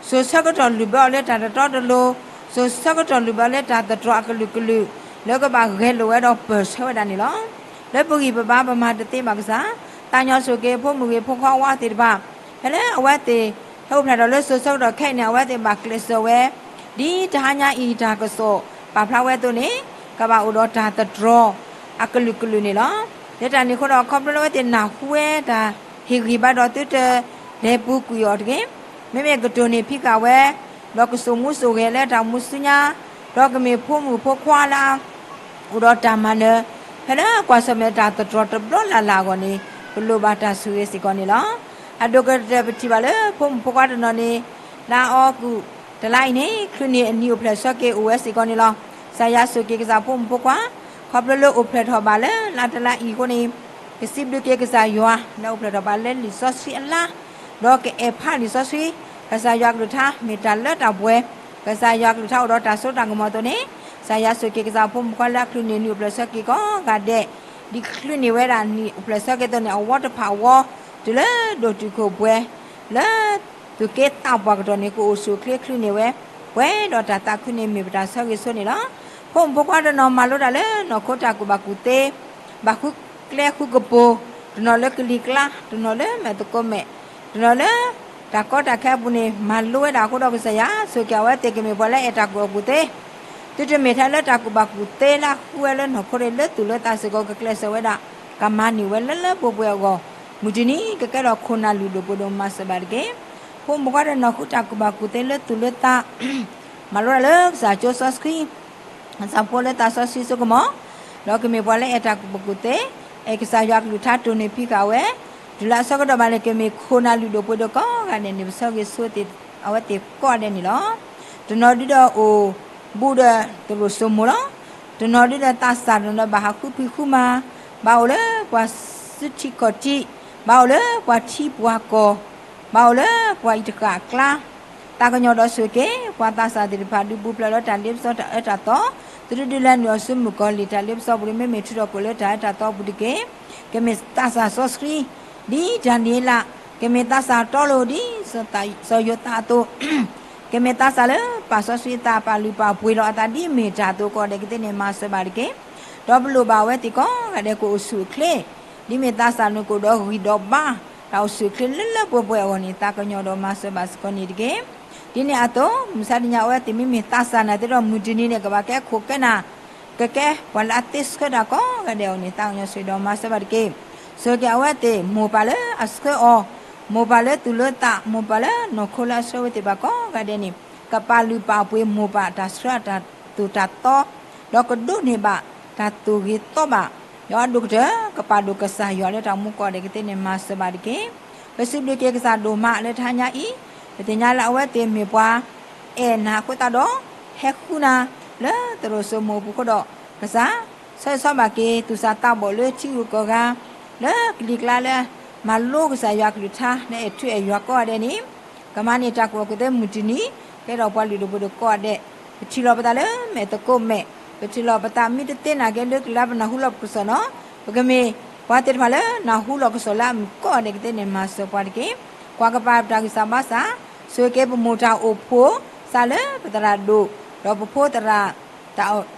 စိၤဆၢကတီၢ်လုၢ်ဘၢအီၤလၢတၢ်တတီတလိၤ, စိၤဆၢကတီၢ်လုၢ်ဘၢအီၤလၢတၢ်သတြီၤအကလုာ်ကလုာ်, လၢကဘၣ်ဂဲၤလိာ်ဝဲဒီးပၢၢ်ဆၢဝဲဒၣ်န့ၣ်လီၤ. လၢပဂံၢ်ပဘါပမၤတသ့ဘၣ်ကစၢ်, သးညီဆိၣ်က့ၤဖိမုၣ်ဂ့ၤဖိခွါဝါသ့ၣ်တဖၣ်, ဖဲလၢအဝဲသ့ၣ် ဟဲအိၣ်ဖျဲၣ်ထီၣ်လၢစိၤဆၢကတီၢ်ခဲအံၤန့ၣ် အဝဲသ့ၣ်ဘၣ်ကျဲးစၢးဝဲ, ဒ်တဟါညါအံၤတၢ်ကစီၣ်ပာ်ဖျါဝဲအသိးန့ၣ်, ကဘၣ်အိၣ်ဒီးတၢ်သတြီၤအကလုာ်ကလုာ်န့ၣ်လီၤ. လၢတၢ်န့ၣ်အဃိဒီး ခီဖျိလၢအဝဲသ့ၣ်နၢ်ဟူဝဲတၢ်ဟ့ၣ်ဂံၢ်ဘါဒီးသုတလဲၤပူၤကွံာ်အီၤတဂ့ၤ. မ့မ့ၢ်ကတိၢ်န့ၢ်ဖံးဃာ်ဝဲ, ဒီးကစိာ်မူစိာ်ဂဲၤလၢတၢ်မူဆူညါ, ဒီးကမ့ၢ်ဖိမုၣ်ဖိခွါလၢ အိၣ်ဒီးတၢ်မၤနၢၤ, ဖဲလၢကွၢ်ဆၢၣ်မဲာ်တၢ်သတြီၤတဘျီလၢ်လၢ်အဂီၢ်န့ၣ်, ကလိၣ်ဘၣ်တၢ်ဆိၣ်ဂ့ၤစ့ၢ်ကီးန့ၣ်လီၤ. အဒိၣ်ကတၢၢ်ပထံၣ်ဘၣ်လၢဖိမုၣ်ဖိခွါတနီၤန့ၣ်, လါအီကူးတလါအံၤန့ၣ် ချုးန့ၢ်အနံၣ်အိၣ်ဖျဲၣ်ဆၢက့ၤအိၣ်ဝဲစ့ၢ်ကီးန့ၣ်လီၤ. ကစၢ်ယွၤဆိၣ်ဂ့ၤက့ၤကစၢ်ဖိမုၣ်ဖိခွါ, ခီဖျိလၢအိၣ်ဖျဲၣ်ထီၣ်ဘၣ်လၢလါတလါအံၤအဃိန့ၣ်, ကစံးဘျုးက့ၤကစၢ်ယွၤလၢအိၣ်ဖျဲၣ်ထီၣ်ဘၣ်လၢလံာ်စီဆှံအလါ, ဒီးကအဲၣ်ဖးလံာ်စီဆှံ, ကစၢ်ယွၤကလုၢ်ကထါမ့ၢ်တၢ်လၢတၢ်ပှဲၤ, ကစၢ်ယွၤကလုၢ်ကထါအိၣ်ဒီးတၢ်စိတၢ်ကမီၤအသိးန့ၣ်, ကစၢ်ယွၤဆိၣ်ဂ့ၤက့ၤကစၢ်ဖိမုၣ်ဖိခွါလၢအချုးန့ၢ်နံၣ်အိၣ်ဖျဲၣ်ဆၢက့ၤကိးဂၤဒဲး, ဒ်ချုးန့ၢ်ဝဲဒၣ်နံၣ်အိၣ်ဖျဲၣ်ဆၢက့ၤအသိးန့ၣ် အဝီတဖၣ်အဝီ, တုၤလၢဒိၣ်တုာ်ခိၣ်ပှဲၤ, လၢ သုးက့သးပှၢ်ကတီၢ်န့ၣ် ကအိၣ်ဆူၣ်အိၣ်ချ့ချုးန့ၢ်ဝဲ, ပှဲၤဒီးတၢ်သးခုန့ၣ်မ့ၢ်ပတၢ်ဆၢဂ့ၤဆိန့ၣ်လီၤ. ဖိမုၣ်ဖိခွါတနီၤမၤလိတၢ်လၢနီၢ်ခိတၢ်ကူၣ်ဘၣ်ကူၣ်သ့, ဘၣ်ဃုကျဲဃုကပူၤ, တနီၤလၢကလံၤကျါ, တနီၤလၢမဲာ်သကိးမဲာ်, တနီၤလၢ တၢ်ကီတၢ်ခဲအပူၤန့ၣ် မၤလိဝဲဒၣ်အဃိဒီး ကစၢ်ယွၤဆိၣ်ဂ့ၤက့ၤအဝဲသ့ၣ်ကမ့ၢ်ပှၤလၢအဲၣ်တၢ်ကူၣ်ဘၣ်ကူၣ်သ့, သုတမ့ၢ်ထဲလၢတၢ်ကူၣ်ဘၣ်ကူၣ်သ့လၢအဃုဝဲလၢနီၢ်ခိန့ၣ် လၢသူၣ်လၢသးစ့ၢ်ကီး ကကျဲးစၢးဝဲဒၣ် ကမၤန့ၢ်ဝဲလၢလၢပှဲၤပှဲၤအဂီၢ်, မုၢ်တနံၤကကဲထီၣ်ခိၣ်နၢ်လုၢ်ဒိၣ်ပှ့ၤဒိၣ် မၤစၢၤဘၣ်တက့ၢ်. ဖိမုၣ်ဖိခွါတနီၤဃုတၢ်ကူၣ်ဘၣ်ကူၣ်သ့လၢသူၣ်လၢသး, မၤလိတၢ်လၢကစၢ်ကၠိစီဆှံ, ကစၢ်ဖိလၢသးစီဆှံစိကမီၤ, ဒီးကမ့ၢ်ပှၤလၢအဲၣ်တၢ်ကူၣ်ဘၣ်ကူၣ်သ့, ကစၢ်ယွၤကလုၢ်ကထါတိၢ်န့ၢ်ဖံးဃာ်ဝဲ, တုၤလၢအဆၢကတီၢ်ဘၣ်န့ၣ် ကမ့ၢ်ခိၣ်နၢ်လုၢ်ဒိၣ်ပှ့ၤဒိၣ်ကိးဂၤဒဲးန့ၣ် ပဆၢဂ့ၤဆၢဝါအဝဲသ့ၣ်ကိးဂၤဒဲးန့ၣ်လီၤ. တနီၤဒုဒီးအိၣ်ဘူးဒီးသရိာ်စိမိၤလီၤ. တနီၤဒုဒီးသးစၢ်တနီၤဒီးဘၣ်ဟးဃုဖံးဃုမၤ, ဘၣ်အိၣ်လၢပှၤစုထံကီၢ်ထံ, ဘၣ်အိၣ်လၢပှၤထံပှၤကီၢ်, ဘၣ်အိၣ်လၢပှၤအံၤတဃၣ်အကျါ, သးကညီၤဒီးဆိၣ်ဂ့ၤက့ၤ ပှၤသးစၢ်သ့ၣ်တဖၣ် ဒုးပူၤဖျဲးလၢတၢ်လ့ပစီတၢ်အၢတၢ်သီ, သရူးဒုးလၢနုာ်အီၤဆူမုၣ်ကီၤလံၢ်တၢ်လ့ပစီပူၤဒီး မ့မ့ၢ်ထုးထီၣ်ကွံာ်လၢတၢ်အၢတၢ်သီအပူၤတက့ၢ်. ကမ့ၢ်သးစၢ်စီဆှံ ဒ်ဒၤနံးယ့လး, ကမ့ၢ်သးစၢ်တီလိၤဒ်စီၤယိၤသးအသိး, ကမ့ၢ်သးစၢ်လၢပာ်စီဆှံသးပာ်လုၢ်ပာ်ပှ့ၤလီၤအသးဒ်မ့ၢ်တၢ်အသိးကိးဂၤဒဲးကသ့န့ၣ် မၤစၢၤဘၣ်တက့ၢ်. ဒီးပလိၣ်ဘၣ်အဝဲသ့ၣ်ကိးဂၤဒဲးကအိၣ်ဆူၣ်အိၣ်ချ့ ဒ်မ့ၢ်သးစၢ်န့ၣ်ကအိၣ်ဒီးဂံၢ်ဒီးဘါ, တၢ်အိၣ်ဆူၣ်အိၣ်ချ့လၢလၢပှဲၤပှဲၤအဂီၢ်န့ၣ် သးကညီၤဒီးမၤစၢၤဘၣ်စ့ၢ်ကီးန့ၣ်တက့ၢ်. ဒ်န့ၣ်အသိး မုၢ်ဆါတနံၤအဝဲသ့ၣ်မ့မ့ၢ်သးစၢ်နာ်သက့ဒီး မုၢ်တနံၤန့ၣ် ကဘၣ်ကဲခိၣ်ကဲနၢ်, ကကဲပှၤလၢအသ့ဆှၢတၢ်ကိးဂၤဒဲးအဂီၢ်န့ၣ် သးကညီၤဆိၣ်ဂ့ၤဒီးမၤစၢၤဘၣ်တက့ၢ်. ဆိၣ်ဂ့ၤက့ၤအဝဲသ့ၣ် မိၢ်ပၢ်လၢအဆှၢအီၤ, မိၢ်ပၢ်လၢသူၣ်လၢသး, မိၢ်ပၢ်လၢနီၢ်ခိလၢအဆှၢဝဲသ့ၣ်တဖၣ်ကိးဂၤဒဲးန့ၣ် ကပာ်လုၢ်ပာ်ပှ့ၤမိၢ်ပၢ်တၢ်ဆှၢအတၢ်သိၣ်တၢ်သီ, ဒီးကဒိးန့ၢ်ဘၣ်တၢ်သူၣ်ဂ့ၤသီဘၣ်, ဒီးအဒိၣ်ကတၢၢ် ကပာ်ဒိၣ်ကစၢ်ယွၤလၢတၢ်မူကိးဂၤဒဲးကသ့န့ၣ် မၤစၢၤဘၣ်တက့ၢ်. ပစံးဘျုးက့ၤကစၢ်ဒိၣ်မးလၢတဟါညါအံၤ, ပသ့ၣ်ညါလၢအဝဲသ့ၣ်မ့ၢ်ပှၤအဲၣ်နၤအဃိသတးဒီး ဟဲဃုနၤလၢသရိာ်စိမိၤအပူၤအဃိဒီး ကစၢ် ဆၢဂ့ၤဆၢဝါဘၣ်က့ၤ သူၣ်စၢ်သးဘီၣ်လၢထံဂုၤကီၢ်ဂၤ လၢကလံၤကျါလၢ မၤလိကစၢ်ယွၤကလုၢ်ကထါ လၢအဲၣ်ထူအဲၣ်ယွၤကိးဂၤဒဲးန့ၣ် ကမၤန့ၢ်တၢ်ကူၣ်ဘၣ်ကူၣ်သ့မုၢ်တနံၤ ကဲထီၣ်ပှၤလုၢ်ဒိၣ်ပှ့ၤဒိၣ်ကိးဂၤဒဲး, ပထံၣ်လိာ်ပသးလၢမဲာ်သကိးမဲာ်, ပထံၣ်လိာ်ပသးမ့ၢ်တသ့နာ်က့ လၢကလၢပနၢ်ဟူလီၤပကစီၣ်နီၤ, ပကမ့ၢ်ပှၤသ့ၣ်တဖၣ်လၢနၢ်ဟူလီၤကစီၣ်လၢအမုာ်ကိးဂၤဒဲးကသ့န့ၣ် မၤစၢၤပှၤတက့ၢ်. ကွၢ်ကပၤပတၢ်ဂံၢ်စၢ်ဘါစၢ်, ဆိၣ်ဂ့ၤက့ၤပမိၢ်တၢ်အိၣ်ဖှိၣ် စးလၢပသရၣ်ဒိၣ်, ဒီးပဖိသရၣ် တၢ်အိၣ်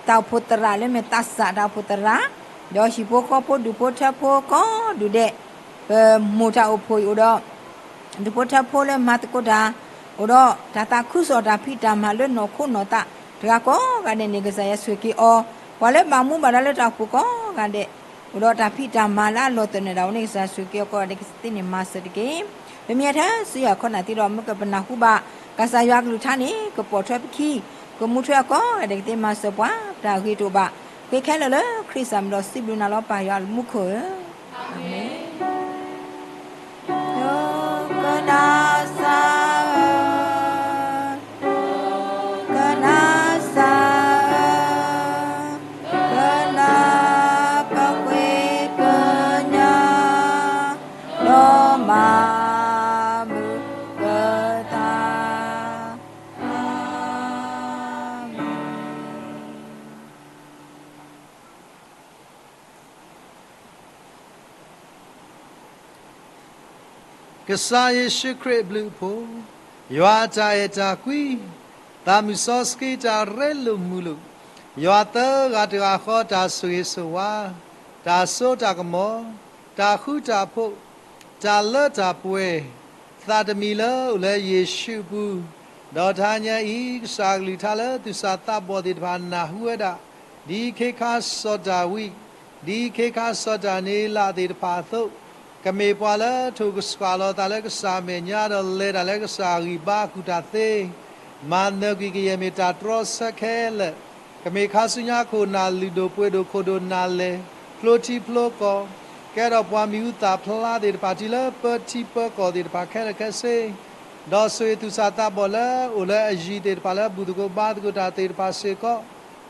ဖှိၣ်သရၣ်လၢမ့ၢ်သးစၢ်တၢ်အိၣ်ဖှိၣ်သရၣ်, ဒီးဟံၣ်ဖိဃီဖိဒူၣ်ဖိထၢဖိကိးဒူၣ်ဒဲး, ပမိၢ်တၢ်အိၣ်ဖှိၣ်အံၤအိၣ်ဒီး ဒူၣ်ဖိထၢဖိလၢမၤသကိးတၢ်, အိၣ်ဒီးတၢ်သးခုကစီၣ်တၢ်ဖံးတၢ်မၤလၢနီၢ်ခိနီၢ်သးတဂၤကိးဂၤဒဲးန့ၣ် ကစၢ်ယွၤဆိၣ်ဂ့ၤက့ၤအီၤ, ပှၤလၢဘၣ်မူဘၣ်ဒါလၢတၢ်အိၣ်ဖှိၣ်ကိးဂၤဒဲး, အိၣ်ဒီးတၢ်ဖံးတၢ်မၤလၢအလီၤသနၢၣ်ဒၣ်ဝဲန့ၣ် ကစၢ်ယွၤဆိၣ်ဂ့ၤက့ၤအီၤကိးဂၤဒဲးကသ့န့ၣ် မၤစၢၤတက့ၢ်. ပမ့ၢ်ထဲစုယၤခီနၢ်သံဒီး မ့ၢ်ကပနၢ်ဟူဘၣ် ကစၢ်ယွၤကလုၢ်ကထါန့ၣ် ကပိာ်ထွဲပခံ, ကမူထွဲအကိးဂၤဒဲးကသ့မၤစၢၤပှၤ, တၢ်ဂ့ၤတအိၣ်ဘၣ်, ဃ့ခဲလၢာ်လၢခရံာ်စၢ်မံၤဒီးစံးဘျုးနၤလီၤပၢ်ယွၤအမူခိၣ်ဧၢ, အၤမ့ၣ်. ကနၣ်စၢ်ဧၢ, ကနၣ်စၢ်ဧၢ, ကနၣ်ပဃ့ကညး, ဒီးမၤမုာ်ပသး, အၤမ့ၣ်. ကစၢ်ယ့ၣ်ၡူးခရံာ်အဘျုးအဖှိၣ်, ယွၤအတၢ်အဲၣ်တၢ်ကွံ, သးမုၢ်စီဆှံတၢ်ရ့လိာ်မုာ်လိာ်, ယွၤသၢဂၤတဂၤဃီတၢ်ဆိၣ်ဂ့ၤဆိၣ်ဝါ, တၢ်စိတၢ်ကမီၤ, တၢ်ဃူတၢ်ဖိး, တၢ်လၢတၢ်ပှဲၤ, သးတမံၤလၢအိၣ်လၢယ့ၣ်ၡူးအပူၤ, ဒီးတဟါညါအံၤ ကစၢ်ကလုၢ်ကထါလၢသူၣ်စၢ်သးဘီၣ်သ့ၣ်တဖၣ်နၢ်ဟူဝဲဒၣ်, ဒ်ခ့ခါစီၤဒၤဝံး, ဒ်ခ့ခါစီၤဒၤနံးယ့လးသ့ၣ်တဖၣ်အသိး, ကမ့ၢ်ပှၤလၢထိၣ်ကစှၤလီၤသးလၢကစၢ်အမဲာ်ညါ ဒီးလဲၤတၢ်လၢကစၢ်အဂံၢ်ဘါအကူၣ်တၢ်သ့, မၤနၢၤကွံာ်ကယဲၢ်မ့ၢ်တၢ်တြီဆၢခဲလၢာ်, ကမ့ၢ်ခါဆူညါခိၣ်နၢ်လုၢ်ဒိၣ်ပှ့ၤဒိၣ်ခိၣ်ဒိၣ်နၢ်လဲၢ်, ဖျိထံဖျိကီၢ်, ကဲထီၣ်ပှၤမံၤဟူသၣ်ဖျါသ့ၣ်တဖၣ် တုၤလၢပၢထံပၢကီၢ်သ့ၣ်တဖၣ်ခဲလၢာ်ခဲဆ့, ဒီးဆိၣ်ဂ့ၤသူၣ်စၢ်သးဘီၣ်လၢအိၣ်လၢအယံၤသ့ၣ်တဖၣ်လၢဘူၣ်သကိးဘါသကိးတၢ်သ့ၣ်တဖၣ်စ့ၢ်ကီး,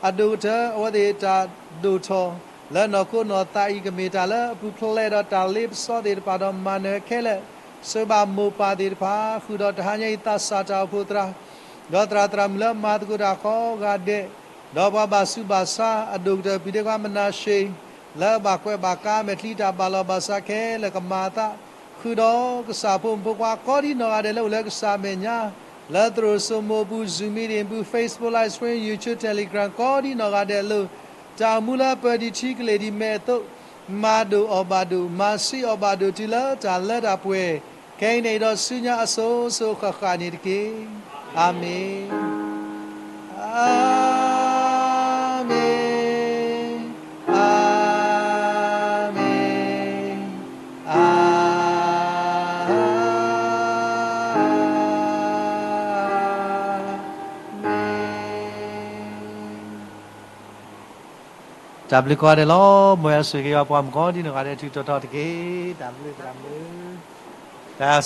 အဒိၣ်ကတၢၢ် အဝဲသ့ၣ်တၢ်ဒိၣ်ထီၣ် လၢနီၢ်ခိနီၢ်သးအံၤ ကမ့ၢ်တၢ်လၢအပူၤဖျဲးဒီးတၢ်လ့ပစီသ့ၣ်တဖၣ်ဒီးမၤနၢၤခဲလၢာ်, ဆိၣ်ဂ့ၤဘၣ်မိၢ်ပၢ်သ့ၣ်တဖၣ် ဃုာ်ဒီးတဟါညါအံၤသးစၢ်တၢ်အိၣ်ဖှိၣ်သရၣ်, ဒီးသရၣ်သရၣ်မုၣ်လၢမၤသကိးတၢ်ကိးဂၤဒဲး, ဒီးပှၤဘၣ်ဆူးဘၣ်ဆါ အဒိၣ်ကတၢၢ်ပှၤဒဲကွၢ်မနၤၡ့, လၢအဘၣ်ကွဲးဘၣ်ကါမဲာ်ချံတၢ်ဘၣ်လီၤဘၣ်စးခဲလၢာ်ကမၤအသး, ဃုာ်ဒီးကစၢ်ဖိမုၣ်ဖိခွါကိးဒံနီၢ်ဂၤဒဲးလၢအိၣ်လၢကစၢ်အမဲာ်ညါ, လၢသရိာ်စိမိၤအပူၤ Zoom meeting အပူၤ Facebook Live Stream YouTube Telegram ကိးဒံနီၢ်ဂၤဒဲးအလိၤ, တၢ်အိၣ်မူလၢပၢၤတံၢ်ထံကလ့ၢ်ဒ်မဲာ်အသိး, မၤဒိၣ်အီၣ်ဘၣ်ဒိၣ် မၤဆံးအီၣ်ဘၣ်ဒိၣ်တုၤလၢတၢ်လၢတၢ်ပှဲၤ, ခဲအံၤန့ၣ်ဒီးဆူညါအစိၤစိၤဃၣ်ဃၣ်န့ၣ်တက့ၢ်. အၤမ့ၣ်, အၤမ့ၣ်, အၤမ့ၣ်, အၤမ့ၣ်. တၢ်ဘျုးကိးဂၤဒဲးလီၤ. မ်ယွၤဆိၣ်ဂ့ၤက့ၤပှၤမုၣ်ကီၤဒ်န့ၣ် ကိးဂၤဒဲးထုးထီၣ်ထီၣ်တက့ၢ်. တၢ်ဘျုး တၢ်ဘျုး, တၢ်